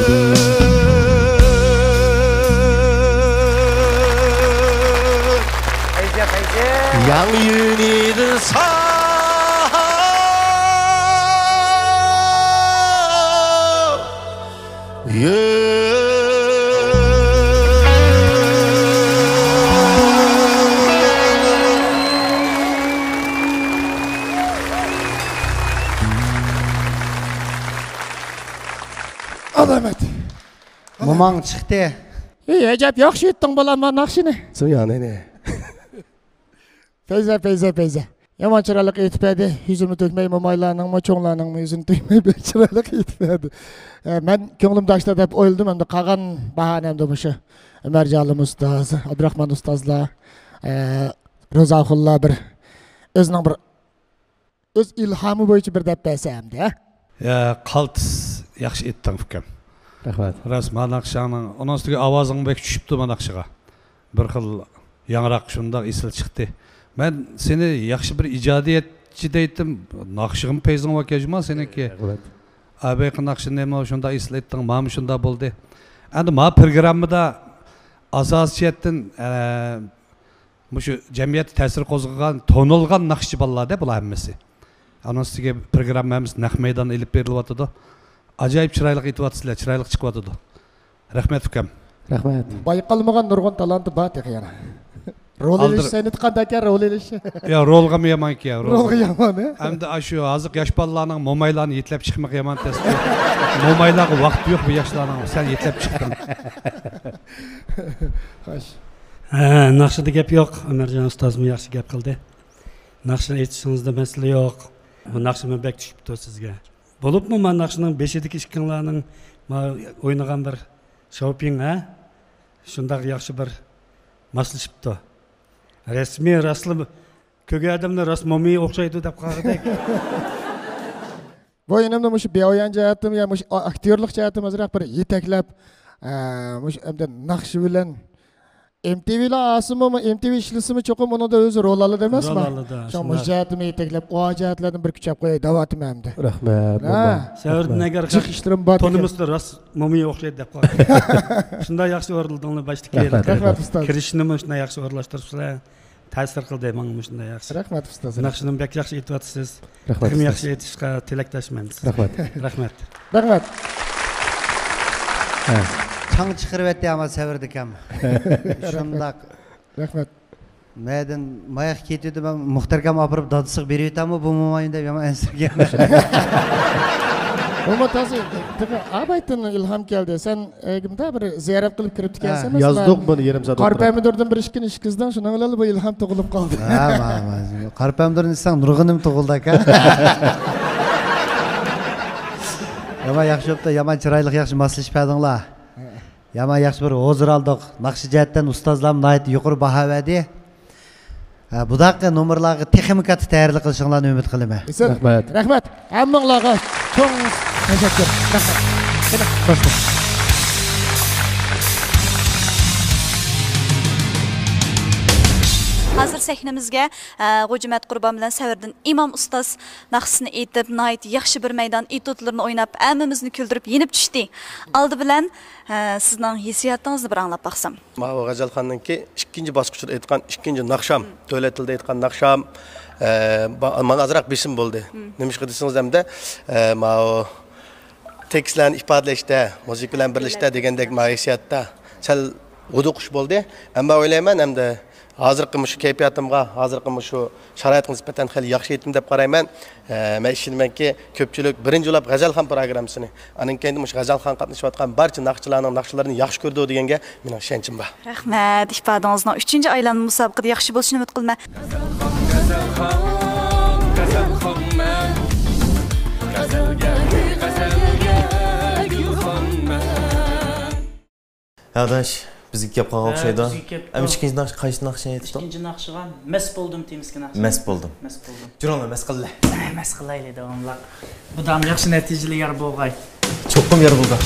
养育你的草原。 ئالامەت. موماڭ چىقتى. ئەي، ئەجەب ياخشى ئېيتتىڭ بالام، ما ناخشىنى. سۇيانىنى. پەيزە، پەيزە، پەيزە. يامان چىرايلىق ئېيتىپ بەردى. يۈزۈمنى تۆكمەي مومايلارنىڭمۇ، چوڭلارنىڭمۇ يۈزىنى تۆكمەي بەك چىرايلىق ئېيتىپ بەردى. ئە، مەن كۆڭلۈمدە ئاشۇنداق دەپ ئويلىدىم، ئەمدى قالغان باھانەمدە مۇشۇ ئۆمەرجانلىم ئۇستاز، ئابدۇراخمان ئۇستازلار، ئە، روزا ئاخۇنلار بىر ئۆزىنىڭ بىر ئۆز ئىلھامى بويىچە بىر دەپ بەرسە ئەمدى، ھە؟ يا، قالتىس ياخشى ئېيتتىڭ، ئۇكام. رەھمەت. راست، ما ناخشاڭنىڭ، ئۇنىڭ ئۈستىگە ئاۋازىڭ بەك چۈشۈپتۇ ما ناخشىغا. بىر خىل ياڭراق، شۇنداق ئېسىل چىقتى. مەن سېنى ياخشى بىر ئىجادىيەتچى دەيتتىم، ناخشىغىمۇ پەيزىڭ باركەن جۇما سېنىڭكى. رەھمەت. ئەبەيقى ناخشىنى نېمە شۇنداق ئېسىل ئېيتتىڭ، مانا شۇنداق بولدى. ئەمدى ما پروگراممىدا ئاساسىي جەھەتتىن، ئە، مۇشۇ جەمئىيەتتە تەسىر قوزغىغان، تونۇلغان ناخشىچى بالىلار-دە بۇلار ھەممىسى. ئانىڭ ئۈستىگە پروگرامما ھەممىسى نەق مەيدان ئېلىپ بېرىلىۋاتىدۇ. ئاجايىپ چىرايلىق ئېيتىۋاتىسىلەر، چىرايلىق چىقىۋاتىدۇ. رەھمەت، ئۇكام. رەھمەت. بايقالمىغان نۇرغۇن تالانتى بار تېخى يەنە. رول ئېلىش، ئالدىر- سەھنىدە قانداقكەن رول ئېلىش؟ يا، رولغىمۇ يامان ئىكەن، يا، رولغا. رولغا يامان، ھە؟ ئەمدى ئاشۇ ھازىرقى ياش بالىلارنىڭ مومايلارنى يېتىلەپ چىقمىقى يامان تەس. مومايلارغا ۋاقتى يوق بۇ ياشلارنىڭ. سەن يېتىلەپ چىقتىڭ. خوش. ھە، ناخشىدا گەپ يوق. ئۆمەرجان ئۇستازمۇ ياخشى گەپ قىلدى. ناخشىنى ئېيتىشىڭىزدا مەسىلە يوق. بۇ ناخشىمۇ بەك چۈشۈپتۇ سىزگە. بولۇپمۇ ما ناخشىنىڭ بېشىدىكى ئىككىڭلارنىڭ ما ئوينىغان بىر شاۋپىڭ، ھە؟ شۇنداق ياخشى بىر ماسلىشىپتۇ. رەسمىي، راستلا كۆرگەن ئادەمنى راست مومىيى ئوخشايدۇ دەپ قالغۇدەك. بۇ ئىنىمنى مۇشۇ بىئايان جەھەتتىمۇ يا مۇشۇ ئاكتيورلۇق جەھەتتىمۇ ئازراق بىر يېتەكلەپ، ئە، مۇشۇ ئەمدى ناخشا بىلەن ئېم تى ۋىلار ئالسىمۇ، ئېم تى ۋى ئىشلىسىمۇ چوقۇم ئۇنىڭدا ئۆزى رول ئالىدۇ ئەمەسمۇ؟ رول ئالىدۇ، شۇڭا مۇشۇ شۇنداق. جەھەتتىمۇ يېتەكلەپ، ئۇ جەھەتلەردىن بىر كۈچەپ قوياي دەۋاتىمەن ئەمدى. رەھمەت، ھە. موللا. سەۋرىدىن رەھمەت. ئەگەر جىق ئىشلىرىم بار تونۇمۇستا راست مومىيا ئوخشايدۇ دەپ قالدى. شۇنداق ياخشى ئورۇنلىدىڭلار باشتىكى. رەھمەت. رەھمەت، ئۇستاز. كىرىشنىمۇ شۇنداق ياخشى ئورۇنلاشتۇرۇپسىلەر. تەسىر قىلدى ماڭا مۇشۇنداق ياخشى. رەھمەت، ئۇستاز. ناخشىنىمۇ بەك ياخشى ئېيتىۋاتىسىز. رەھمەت، تېخىمۇ ئۇستاز. ياخشى ئېيتىشقا تىلەكداشمەن. رەھمەت. رەھمەت. رەھمەت. ھە. چاڭ چىقىرىۋەتتى ئەمما سەۋرىدىكەم. شۇنداق. رەھمەت. مەدىن ماياق كېتىۋىدى، مەن مۇختەركەم ئاپىرىپ دادىسىغا بېرىۋېتەممۇ بۇ موماينى دەپ يامان ئەنسىرىگەن. بۇمۇ تازا، تېخى ئابايتىندىن ئىلھام كەلدى. سەن ئەگىمدە بىر زىيارەت قىلىپ كىرىپتىكەنسەن، ھە، مەسىلەن. يازدۇق بۇنى يېرىم سائەت قارا ئولتۇرۇپ. پەمىدۇردىن بىر ئىككىنى ئىچكۈزدۈڭ، شۇنىڭ بىلەن بۇ ئىلھام تۇغۇلۇپ قالدى. ھە، ما، ما. قارا پەمىدۇرنى ئىچسەڭ نۇرغۇنۇم تۇغۇلىدىكەن. يامان ياخشى بوپتۇ، يامان چىرايلىق، ياخشى ماسلىشىپ بەردىڭلار. يامان ياخشى بىر ھۇزۇر ئالدۇق. ناخشا جەھەتتىن ئۇستازلارمۇ ناھايىتى يۇقىرى باھا بەردى. ھە، بۇنداق نومۇرلارغا تېخىمۇ كاتتا تەييارلىق قىلىشىڭلارنى ئۈمىد قىلىمەن. ئېسىل. رەھمەت. رەھمەت. ھەممىڭلارغا چوڭ تەشەككۈر. رەھمەت. قېنى، خوش بولۇڭ. ھازىر سەھنىمىزگە، ئە، غوجىمەت قۇربان بىلەن سەۋرىدىن ئىمام ئۇستاز ناخشىسىنى ئېيتىپ، ناھايىتى ياخشى بىر مەيدان ئېتيۇدلىرىنى ئويناپ، ھەممىمىزنى كۈلدۈرۈپ يېنىپ چۈشتى. ئالدى بىلەن، ئە، سىزنىڭ ھېسسىياتىڭىزنى بىر ئاڭلاپ باقسام. ماۋۇ غەزەلخاننىڭكى ئىككىنچى باسقۇچىدا ئېيتقان ئىككىنچى ناخشام، دۆلەت تىلىدا ئېيتقان ناخشام، ئە، با-، ماڭا ئازراق بېسىم بولدى. نېمىشقا دېسىڭىز ئەمدى، ئە، ماۋۇ تېكىستلەرنى ئىپادىلەشتە، مۇزىكا بىلەن بىرلىشىشتە دېگەندەك ماۋۇ ھېسسىياتتا سەل ھودۇقۇش بولدى. ئەمما ئويلايمەن ئەمدى ھازىرقى مۇشۇ كەيپىياتىمغا، ھازىرقى مۇشۇ شارائىتقا نىسبەتەن خېلى ياخشى ئېيتتىم دەپ قارايمەن. ئە، مەن ئىشىنىمەنكى، كۆپچىلىك بىرىنچى بولۇپ غەزەلخان پىروگراممىسىنى، ئاندىن كېيىن مۇشۇ غەزەلخانغا قاتنىشىۋاتقان بارچە ناخشىچىلارنىڭ ناخشىلىرىنى ياخشى كۆرىدۇ دېگەنگە مېنىڭ ئىشەنچىم بار. رەھمەت. ئىپادىڭىزنىڭ ئۈچىنچى ئايلانما مۇسابىقىدە ياخشى بولۇشىنى ئۈمىد قىلىمەن. غەزەلخان، غەزەلخان، غەزەلخانمەن. غەزەلگە، غەزەلگە گۈلخانمەن. ئاداش، بىزگە كەپ قالغان ئوخشايدۇ. بىزگە كەپتۇ. ئەمما ئىككىنچى ناخشا، قايسى ناخشىنى ئېيتتۇق؟ ئىككىنچى ناخشىغا مەست بولدۇم تېمىسىدىكى ناخشا. مەست بولدۇم. مەست بولدۇم. جۇراڭلار، مەست قىللى. مەست قىلايلى داۋاملىق. بۇ دام ياخشى نەتىجىلىك يار بولغاي. چوقۇم يار بولىدۇ.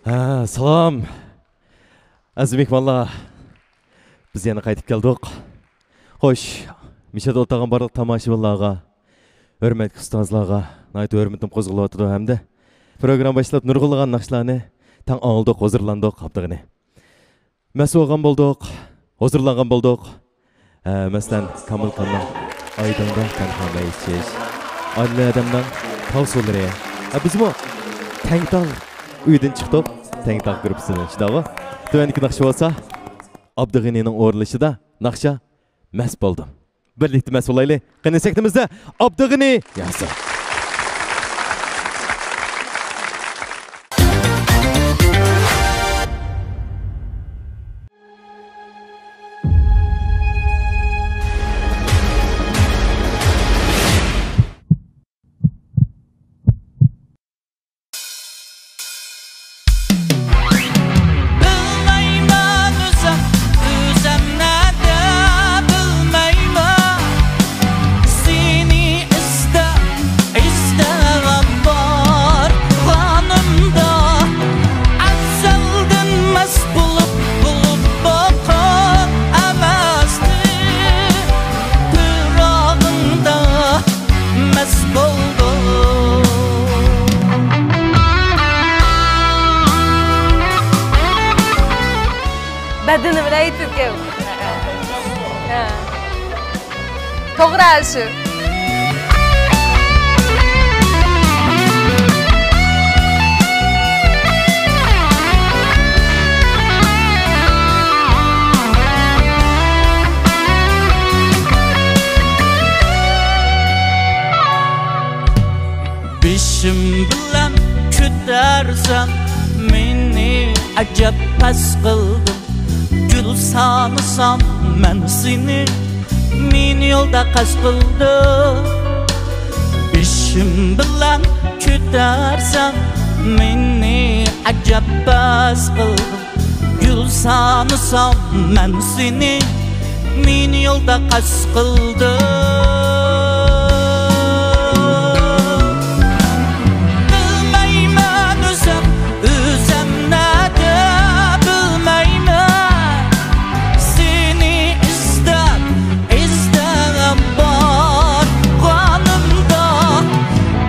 ھە، سالام. ئەزىز مېھمانلار، بىز يەنە قايتىپ كەلدۇق. خوش، مۇشۇ يەردە ئولتۇرغان بارلىق تاماشىبىنلارغا، ھۆرمەتلىك ئۇستازلارغا ناھايىتى ھۆرمىتىم قوزغىلىۋاتىدۇ ھەمدە پروگرامما باشلاپ نۇرغۇنلىغان ناخشىلارنى تەڭ ئاڭلىدۇق، ھۇزۇرلاندۇق، ئابدۇغېنى. مەست بولغان بولدۇق، ھۇزۇرلانغان بولدۇق. ھە، مەسىلەن، كامىلخاننىڭ ئايدىڭدا تەنھا مەي ئىچىش، ئادىل ئادەمنىڭ تاغ سۇلىرى. ھە، بىزمۇ تەڭتاغ ئۆيدىن چىقتۇق، تەڭتاغ گۇرۇپپىسىدىن شۇنداقمۇ؟ تۆۋەندىكى ناخشا بولسا ئابدۇغېنىنىڭ ئورۇنلىشىدا ناخشا مەست بولدۇم. بىرلىكتە مەست بولايلى. قېنى سەھنىمىزدە ئابدۇغېنى ياسىر. بىلمەيمەن ئۆزۈم، ئۆزۈم نەدە بىلمەيمەن. سېنى ئىزدەپ، ئىزدەپ بارغىنىمدا، ئەزەلدىن مەست بولۇپ، بولۇپ باققان ئەمەستىم پىراقىڭدا. مەست بولدۇم. بەدىنى بىلەن ئېيتىدىكەن. ھە. توغرا شۇ. بېشىم بىلەن كۆتەرسەم، مېنى ئەجەب پەس قىلدىڭ. گۈل سانىسام مەن سېنى، مېنى يولدا قەست قىلدىڭ، بېشىم بىلەن كۆتەرسەڭ، مېنى ئەجەب پەس قىلدىڭ. گۈل سانىسام مەن سېنى، مېنى يولدا قەست قىلدىڭ. بىلمەيمەن ئۆزۈم، ئۆزۈم نەدە بىلمەيمەن. سېنى ئىزدەپ، ئىزدەپ بارغانىمدا،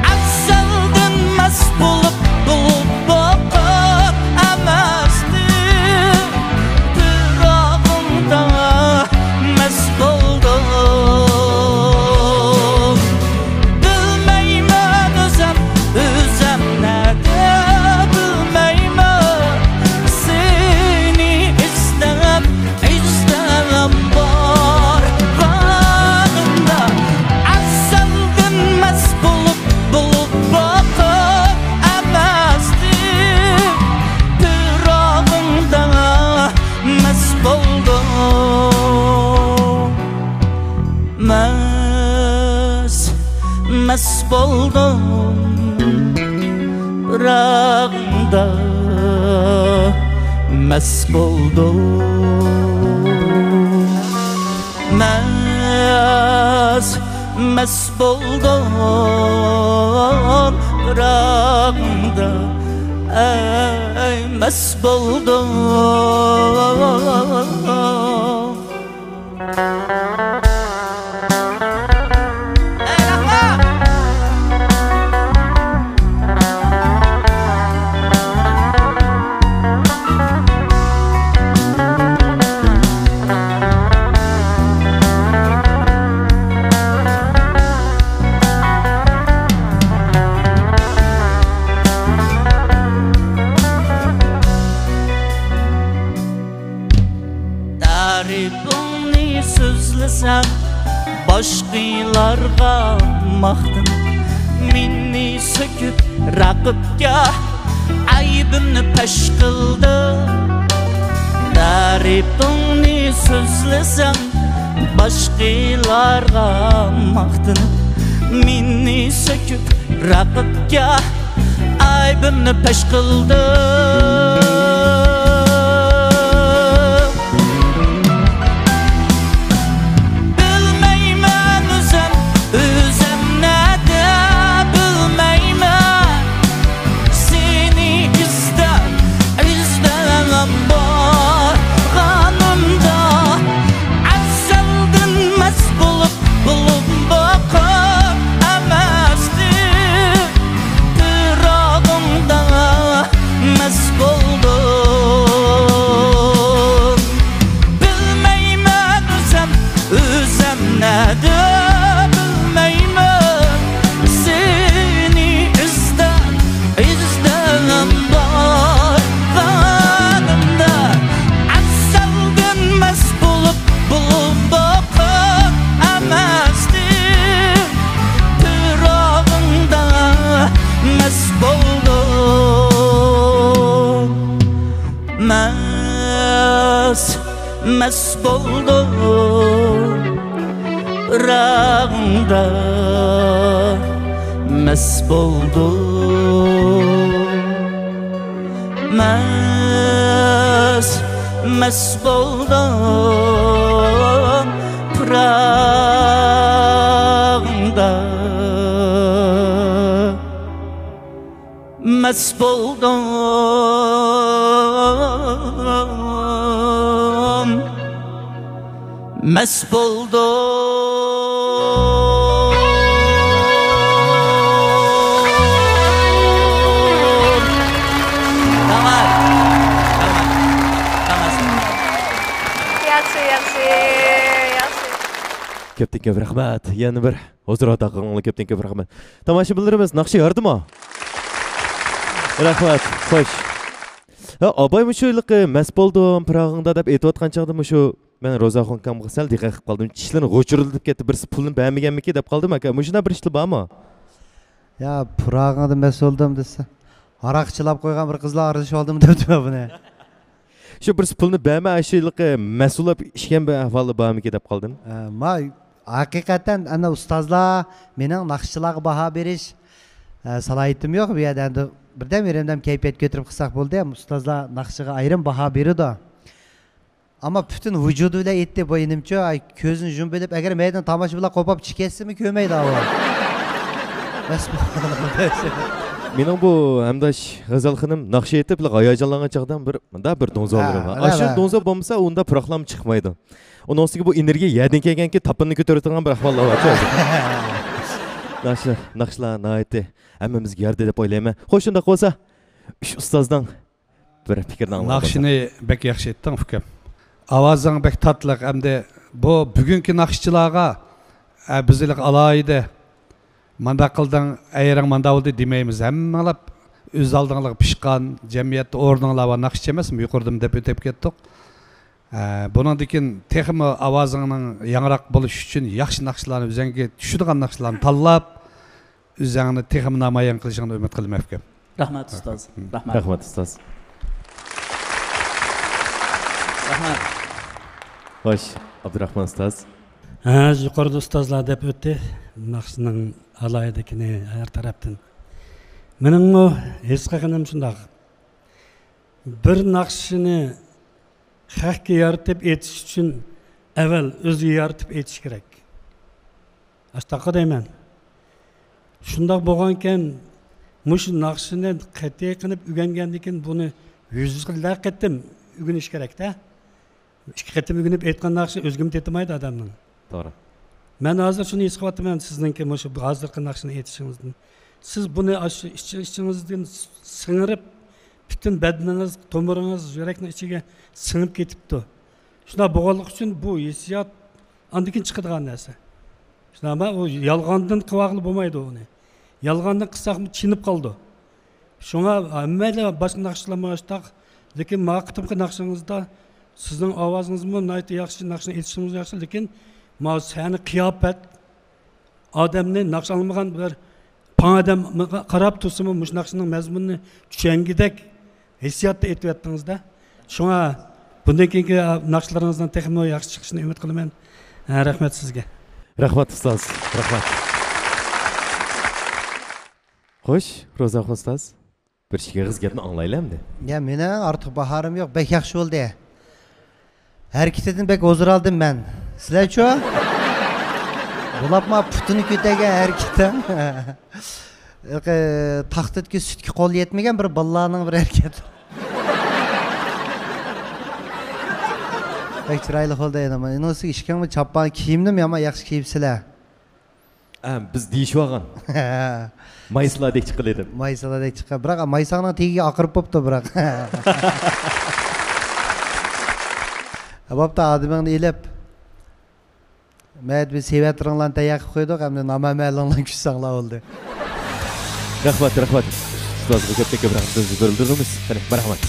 ئەزەلدىن مەست بولۇپ، بولۇپ باققان ئەمەستىم. پىراقىڭدا مەست بولدۇم. بىلمەيمەن ئۆزۈم، ئۆزۈم نەدە بىلمەيمەن. سېنى ئىزدەپ، ئىزدەپ بارغانىمدا، ئەزەلدىن مەست بولۇپ، بولۇپ باققان ئەمەستىم. پىراقىڭدا مەست بولدۇم. مەست، مەست بولدۇم. پىراقىڭدا مەست بولدۇم. مەست، مەست بولدۇم پىراقىڭدا، ئەي، مەست بولدۇم. تەرىپىڭنى سۆزلىسەم، باشقىلارغا ماختىنىپ، مېنى سۆكۈپ رەقىبكە ئەيىبىمنى پەش قىلدىڭ. تەرىپىڭنى سۆزلىسەم، باشقىلارغا ماختىنىپ، مېنى سۆكۈپ رەقىبكە ئەيىبىمنى پەش قىلدىڭ. بىلمەيمەن ئۆزۈم، ئۆزۈم نەدە بىلمەيمەن. سېنى ئىزدەپ، ئىزدەپ بارغانىمدا، ئەزەلدىن مەست بولۇپ، بولۇپ باققان ئەمەستىم. پىراقىڭدا مەست بولدۇم. بىلمەيمەن ئۆزۈم، ئۆزۈم نەدە بىلمەيمەن. سېنى ئىزدەپ، ئىزدەپ بارغانىمدا، ئەزەلدىن مەست بولۇپ، بولۇپ باققان ئەمەستىم. پىراقىڭدا مەست بولدۇم. مەست، مەست بولدۇم. پىراقىڭدا مەست بولدۇم. مەست، مەست بولدۇم. پىراقىڭدا مەست بولدۇم، مەست بولدۇم. تامام، تامام، تامام. ياخشى، ياخشى، ياخشى. كۆپتىن كۆپ رەھمەت. يەنە بىر ھۇزۇر ئاتا قىلغىنىڭلار كۆپتىن كۆپ رەھمەت. تاماشىبىنلىرىمىز، ناخشا يارىدىمۇ؟ رەھمەت، خوش. ھە، ئاباي مۇشۇ ھېلىقى مەست بولدۇم پىراقىڭدا دەپ ئېيتىۋاتقان چاغدا مۇشۇ مەن روزاخۇن ئاكامغا سەل دىققەت قىلىپ قالدىم. چىشلىرىنى غۇچۇرلىتىپ كەتتى، بىرسى پۇلنى بەرمىگەنمىكىن دەپ قالدىم ئاكا. مۇشۇنداق بىر ئىشلار بارمۇ؟ يا، پىراقىڭدا مەست بولدۇم دېسە، ھاراق چىلاپ قويغان بىر قىزلار ئارىلىشىپ ئالدىم دەپتىمەن بۇنى. شۇ بىرسى پۇلنى بەرمەي، شۇ ھېلىقى مەسئۇللار ئىشكەن بىر ئەھۋالى بارمىكىن دەپ قالدىم. ئە، ما، ھەقىقەتەن ئەنە ئۇستازلار مېنىڭ ناخشىچىلارغا باھا بېرىش، ئە، سالاھىيىتىم يوق. بۇ يەردە ئەمدى بىردەم يېرىمدەم كەيپىيات كۆتۈرۈپ قىلساق بولدى. ئۇستازلار ناخشىغا ئايرىم باھا بېرىدۇ. ئەمما پۈتۈن ۋۇجۇدى بىلەن ئېيتتى بۇ ئىنىمچۇ، ئاي، كۆزىنى يۇمۇپ ئېلىپ، ئەگەر مەيدىن تاماشىبىنلار قوپاپ چىقىپ كەتسىمۇ كۆرمەيدۇ ئاۋۇ. مەس-، مېنىڭ بۇ ھەمداش غەزەل خېنىم ناخشا ئېيتىپ، ھاياجانلانغان چاغدا بىر، مۇنداق بىر دوڭزالىرى بار. ھە، ئاشۇ ھە. دوڭزال بولمىسا، ئۇنداق پۇراقلارمۇ چىقمايدۇ. ئۇنىڭ ئۈستىگە بۇ ئېنېرگىيە يەردىن كەلگەنكى، تاپىنىنى كۆتۈرۈۋېتىدىغان بىر ئەھۋاللار بار. ناخشا، ناخشىلار ناھايىتى ھەممىمىزگە يارىدى دەپ ئويلايمەن. خوش، شۇنداق بولسا، ئۈچ ئۇستازنىڭ بىر پىكرىنى ئاڭلاپ باقساق. ناخشىنى بەك ياخشى ئېيتتىڭ، ئۇكام. ئاۋازىڭ بەك تاتلىق، ئەمدى بۇ بۈگۈنكى ناخشىچىلارغا، ئە، بىز ھېلىقى ئالاھىدە مانداق قىلدىڭ، ئەيرىڭ مانداق بولدى دېمەيمىز. ھەممىڭلار ئۆز ئالدىڭلارغا پىشقان، جەمئىيەتتە ئورنۇڭلار بار ناخشىچى ئەمەسمۇ، يۇقىرىدىمۇ دەپ ئۆتۈپ كەتتۇق. ئە، بۇنىڭدىن كېيىن تېخىمۇ ئاۋازىڭنىڭ ياڭراق بولۇشى ئۈچۈن ياخشى ناخشىلارنى، ئۆزۈڭگە چۈشىدىغان ناخشىلارنى تاللاپ، ئۆزۈڭنى تېخىمۇ نامايان قىلىشىڭنى ئۈمىد قىلىمەن، ئۇكام. رەھمەت، ئۇستاز. رەھمەت. رەھمەت، ئۇستاز. رەھمەت. خوش، ئابدۇراخمان ئۇستاز. ھە، يۇقىرىدا ئۇستازلار دەپ ئۆتتى. ناخشىنىڭ ئالاھىدىلىكىنى ھەر تەرەپتىن. مېنىڭمۇ ھېس قىلغىنىم شۇنداق. بىر ناخشىنى خەقكە يارىتىپ ئېيتىش ئۈچۈن ئەۋۋەل ئۆزىگە يارىتىپ ئېيتىش كېرەك. ئاشتاققا دەيمەن. شۇنداق بولغانكەن، مۇشۇ ناخشىنى قەتئىي قىلىپ ئۆگەنگەندىن كېيىن بۇنى يۈزلەر قېتىم ئۆگىنىش كېرەكتە. ئىككى قېتىم ئۆگىنىپ ئېيتقان ناخشا ئۆزگىمۇ تېتىمايدۇ ئادەمنىڭ. توغرا. مەن ھازىر شۇنى ھېس قىلىۋاتىمەن سىزنىڭكى مۇشۇ ھازىرقى ناخشىنى ئېيتىشىڭىزدىن. سىز بۇنى ئاشۇ ئىچ-، ئىچىڭىزدىن سىڭىرىپ، پۈتۈن بەدىنىڭىز، تومۇرىڭىز، يۈرەكنىڭ ئىچىگە سىڭىپ كېتىپتۇ. شۇنداق بولغانلىقى ئۈچۈن بۇ ھېسسىيات ئاندىن كېيىن چىقىدىغان نەرسە. شۇنداقمۇ؟ ئۇ يالغاندىن قىلىۋالغىلى بولمايدۇ ئۇنى. يالغاندىن قىلساقمۇ چېنىپ قالىدۇ. شۇڭا ھەممەيلەن باشقا ناخشىلارمۇ ئاشتاق. لېكىن ما قېتىمقى ناخشىڭىزدا سىزنىڭ ئاۋازىڭىزمۇ ناھايىتى ياخشى، ناخشىنى ئېيتىشىڭىز ياخشى، لېكىن ما سەھنە قىياپەت، ئادەمنى ناخشا ئاڭلىمىغان بىر پاڭ ئادەم قاراپ تۇرسىمۇ مۇشۇ ناخشىنىڭ مەزمۇنىنى چۈشەنگۈدەك ھېسسىياتتا ئېيتىۋەتتىڭىز-دە. شۇڭا بۇندىن كېيىنكى ناخشىلىرىڭىزنىڭ تېخىمۇ ياخشى چىقىشىنى ئۈمىد قىلىمەن. ھە، رەھمەت سىزگە. رەھمەت، ئۇستاز. رەھمەت. خوش، روزاخۇن ئۇستاز. بىر ئىككى ئېغىز گەپنى ئاڭلايلى ئەمدى. يا، مېنىڭ ئارتۇق باھارىم يوق، بەك ياخشى بولدى. ھەرىكىتىدىن بەك ھۇزۇر ئالدىم مەن. سىلەرچۇ؟ بولۇپمۇ پۇتىنى كۆتەرگەن ھەرىكىتىڭ. ھېلىقى تاختىدىكى سۈتكە قول يەتمىگەن بىر بالىلارنىڭ بىر ھەرىكەت. بەك چىرايلىق بولدى ئەينى. ئۇنىڭ ئۈستىگە ئىككىڭمۇ چاپان كىيىمنىمۇ يامان ياخشى كىيىپسىلەر. ھە، بىز دېيىشىۋالغان. مايسىلاردەك چىققىلى دەپ. مايسىلاردەك چىققان. بىراق مايساڭنىڭ تېگىگە ئاقىرىپ بوپتۇ، بىراق. بوپتۇ، ئادىمىڭنى ئېلىپ. مەيلى، بىز سېۋەتلىرىڭلارنى تەييار قىلىپ قويدۇق، ئەمدى نامەمەلىرىڭلارنى كۈتسەڭلار بولدى. رەھمەت، رەھمەت. ئۇستازغا كۆپتىن كۆپ رەھمىتىمىزنى بىلدۈرىمىز. قېنى، مەرھەمەت.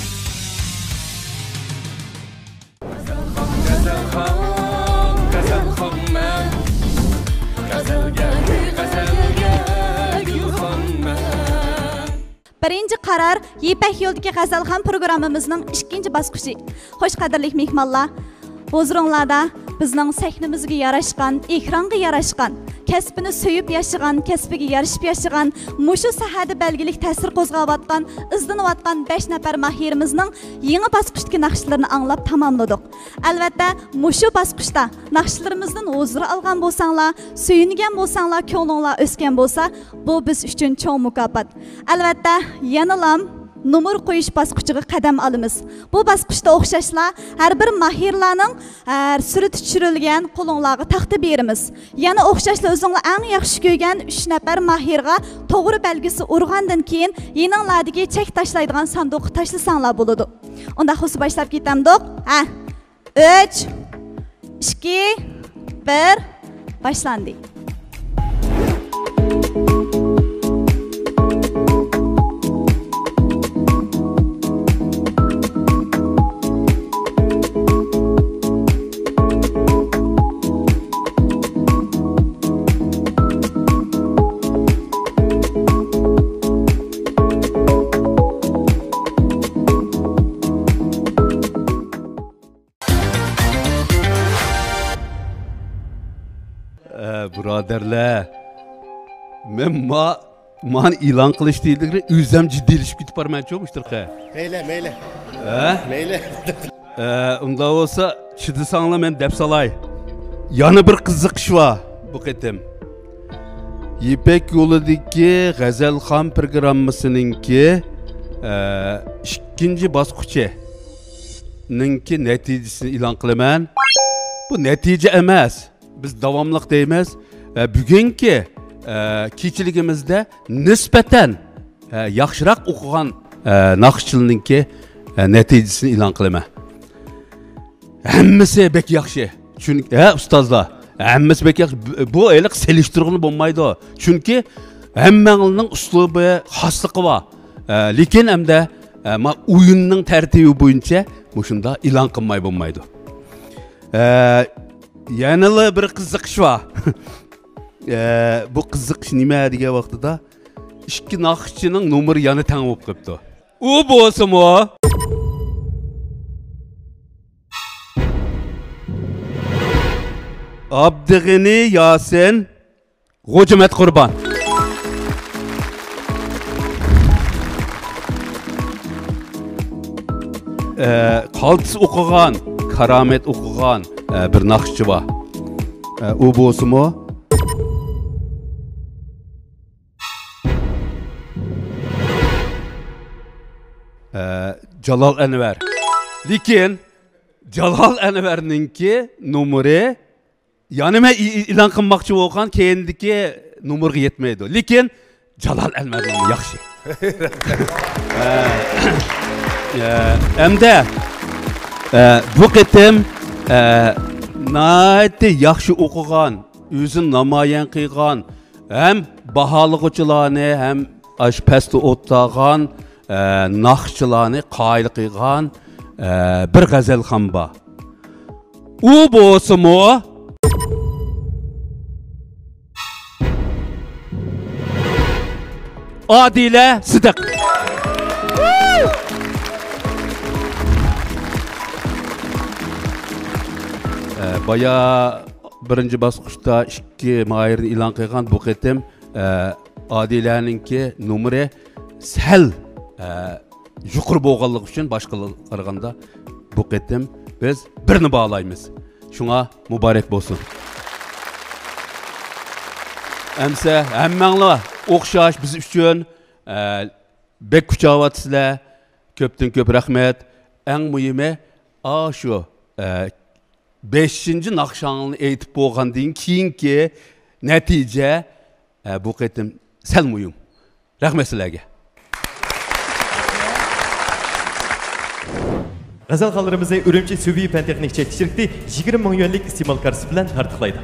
بىرىنچى قارار، يىپەك يولىدىكى غەزەلخان پروگراممىمىزنىڭ ئىككىنچى باسقۇچى. خوش، قەدىرلىك مېھمانلار! ھۇزۇرۇڭلاردا بىزنىڭ سەھنىمىزگە ياراشقان، ئېكرانغا ياراشقان، كەسپىنى سۆيۈپ ياشىغان، كەسپىگە يارىشىپ ياشىغان، مۇشۇ ساھەدە بەلگىلىك تەسىر قوزغاۋاتقان، ئىزدىنىۋاتقان بەش نەپەر ماھىرىمىزنىڭ يېڭى باسقۇچتىكى ناخشىلىرىنى ئاڭلاپ تاماملىدۇق. ئەلۋەتتە، مۇشۇ باسقۇچتا ناخشىلىرىمىزدىن ھۇزۇر ئالغان بولساڭلار، سۆيۈنگەن بولساڭلار، كۆڭلۈڭلار ئۆسكەن بولسا، بۇ بىز ئۈچۈن چوڭ مۇكاپات. ئەلۋەتتە، يەنىلام نومۇر قويۇش باسقۇچىغا قەدەم ئالىمىز. بۇ باسقۇچتا ئوخشاشلا ھەر بىر ماھىرلارنىڭ، ئە، سۈرىتى چۈشۈرۈلگەن قولۇڭلارغا تاختا بېرىمىز. يەنە ئوخشاشلا ئۆزۈڭلار ئەڭ ياخشى كۆرگەن ئۈچ نەپەر ماھىرغا توغرا بەلگىسى ئۇرغاندىن كېيىن، يېنىڭلاردىكى چەك تاشلايدىغان ساندۇققا تاشلىساڭلار بولىدۇ. ئۇنداق بولسا باشلاپ كېتەمدۇق؟ ھە. ئۈچ، ئىككى، بىر، باشلاندى. ئە، بۇرادەرلەر، مەن ما، مانى ئېلان قىلىش دېگىلى ئۆزۈم جىددىيلىشىپ كېتىپ بارمەنچۇ مۇشۇ تۇرقى. مەيلى، مەيلى. ھە؟ مەيلى. ئە، ئۇنداق بولسا، چىدىساڭلار مەن دەپ سالاي. يەنە بىر قىزىقىش بار بۇ قېتىم. يىپەك يولىدىكى غەزەلخان پىروگراممىسىنىڭكى، ئە، ئىككىنچى باسقۇچىنىڭكى نەتىجىسىنى ئېلان قىلىمەن. بۇ نەتىجە ئەمەس. بىز داۋاملىق دەيمىز. ئە، بۈگۈنكى، ئە، كېچىلىكىمىزدە نىسبەتەن، ئە، ياخشىراق ئوقۇغان، ئە، ناخشىچىلارنىڭكى، ئە، نەتىجىسىنى ئېلان قىلىمەن. ھەممىسى بەك ياخشى. چۈنكى، ھە، ئۇستازلار، ھەممىسى بەك ياخشى. بۇ، بۇ ھېلىقى سېلىشتۇرغىلى بولمايدۇ. چۈنكى ھەممەڭلارنىڭ ئۇسلۇبى، خاسلىقى بار. ئە، لېكىن ئەمدى، ئە، ما ئويۇننىڭ تەرتىپى بويىچە مۇشۇنداق ئېلان قىلماي بولمايدۇ. ئە، يەنىلا بىر قىزىقىش بار. ئە، بۇ قىزىقىش نېمە دېگەن ۋاقتىدا، ئىككى ناخشىچىنىڭ نومۇرى يەنە تەڭ بولۇپ قېپتۇ. ئۇ بولسىمۇ ئابدىغېنى ياسىن، غوجىمەت قۇربان. ئە، قالتىس ئوقۇغان، كارامەت ئوقۇغان، ئە، بىر ناخشىچى بار. ئە، ئۇ بولسىمۇ، ئە، جالال ئەنۋەر. لېكىن جالال ئەنۋەرنىڭكى نومۇرى، يەنە مەن ئېلان قىلماقچى بولغان كەينىدىكى نومۇرغا يەتمەيدۇ. لېكىن جالال ئەنۋەرنىڭ ياخشى. ئە، ئە، ئەمدى، ئە، بۇ قېتىم، ئە، ناھايىتى ياخشى ئوقۇغان، ئۆزىنى نامايان قىلغان، ھەم باھالىغۇچىلارنى، ھەم ئاشۇ پەستە ئولتۇرغان، ئە، ناخشىچىلارنى قايىل قىلغان، ئە، بىر غەزەلخان بار. ئۇ بولسىمۇ ئادىلە سىدىق. ئە، بايا بىرىنچى باسقۇچتا ئىككى ماھىرنى ئېلان قىلغان، بۇ قېتىم، ئە، ئادىلەنىڭكى نومۇرى سەل، ئە، يۇقىرى بولغانلىقى ئۈچۈن باشقىلارغا قارىغاندا بۇ قېتىم بىز بىرنى باھالايمىز. شۇڭا مۇبارەك بولسۇن. ئەمسە ھەممەڭلار ئوخشاش بىز ئۈچۈن، ئە، بەك كۈچەۋاتىسىلەر. كۆپتىن كۆپ رەھمەت. ئەڭ مۇھىمى، ئاشۇ، ئە، بەشىنچى ناخشاڭنى ئېيتىپ بولغاندىن كېيىنكى نەتىجە، ئە، بۇ قېتىم سەل مۇھىم. رەھمەت سىلەرگە. غەزەلخانلىرىمىزنى ئۈرۈمچى سۈبۈي پەن تېخنىك چەكلىك شىركىتى يىگىرمە مىڭ يۈەنلىك ئىستېمال كارتىسى بىلەن تارتۇقلايدۇ.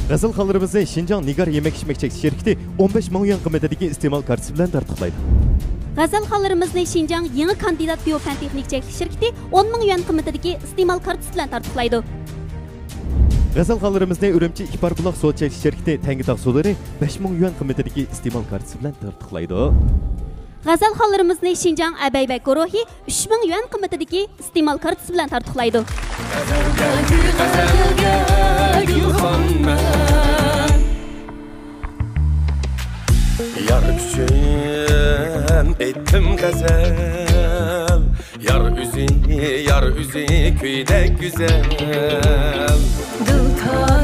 غەزەلخانلىرىمىزنى شىنجاڭ نىگار يېمەك ئىچمەك چەكلىك شىركىتى ئون بەش مىڭ يۈەن قىممىتىدىكى ئىستېمال كارتىسى بىلەن تارتۇقلايدۇ. غەزەلخانلىرىمىزنى شىنجاڭ يېڭى كاندىدات بىيو پەن تېخنىك چەكلىك شىركىتى ئون مىڭ يۈەن قىممىتىدىكى ئىستېمال كارتىسى بىلەن تارتۇقلايدۇ. غەزەلخانلىرىمىزنى ئۈرۈمچى ئىپار بۇلاق سودا چەكلىك شىركىتى تەڭگىتاغ سۇلىرى بەش مىڭ يۈەن قىممىتىدىكى ئىستېمال كارتىسى بىلەن تارتۇقلايدۇ. غەزەلخانلىرىمىزنى شىنجاڭ ئەبەيبەگ گۇرۇھى ئۈچ مىڭ يۈەن قىممىتىدىكى ئىستېمال كارتىسى بىلەن تارتۇقلايدۇ. غەزەلگە، غەزەلگە گۈلخانمەن. يار ئۈچۈن ئېيتتىم غەزەل. يار ئۆزى، يار ئۆزى كۈيدەك گۈزەل. دىل تا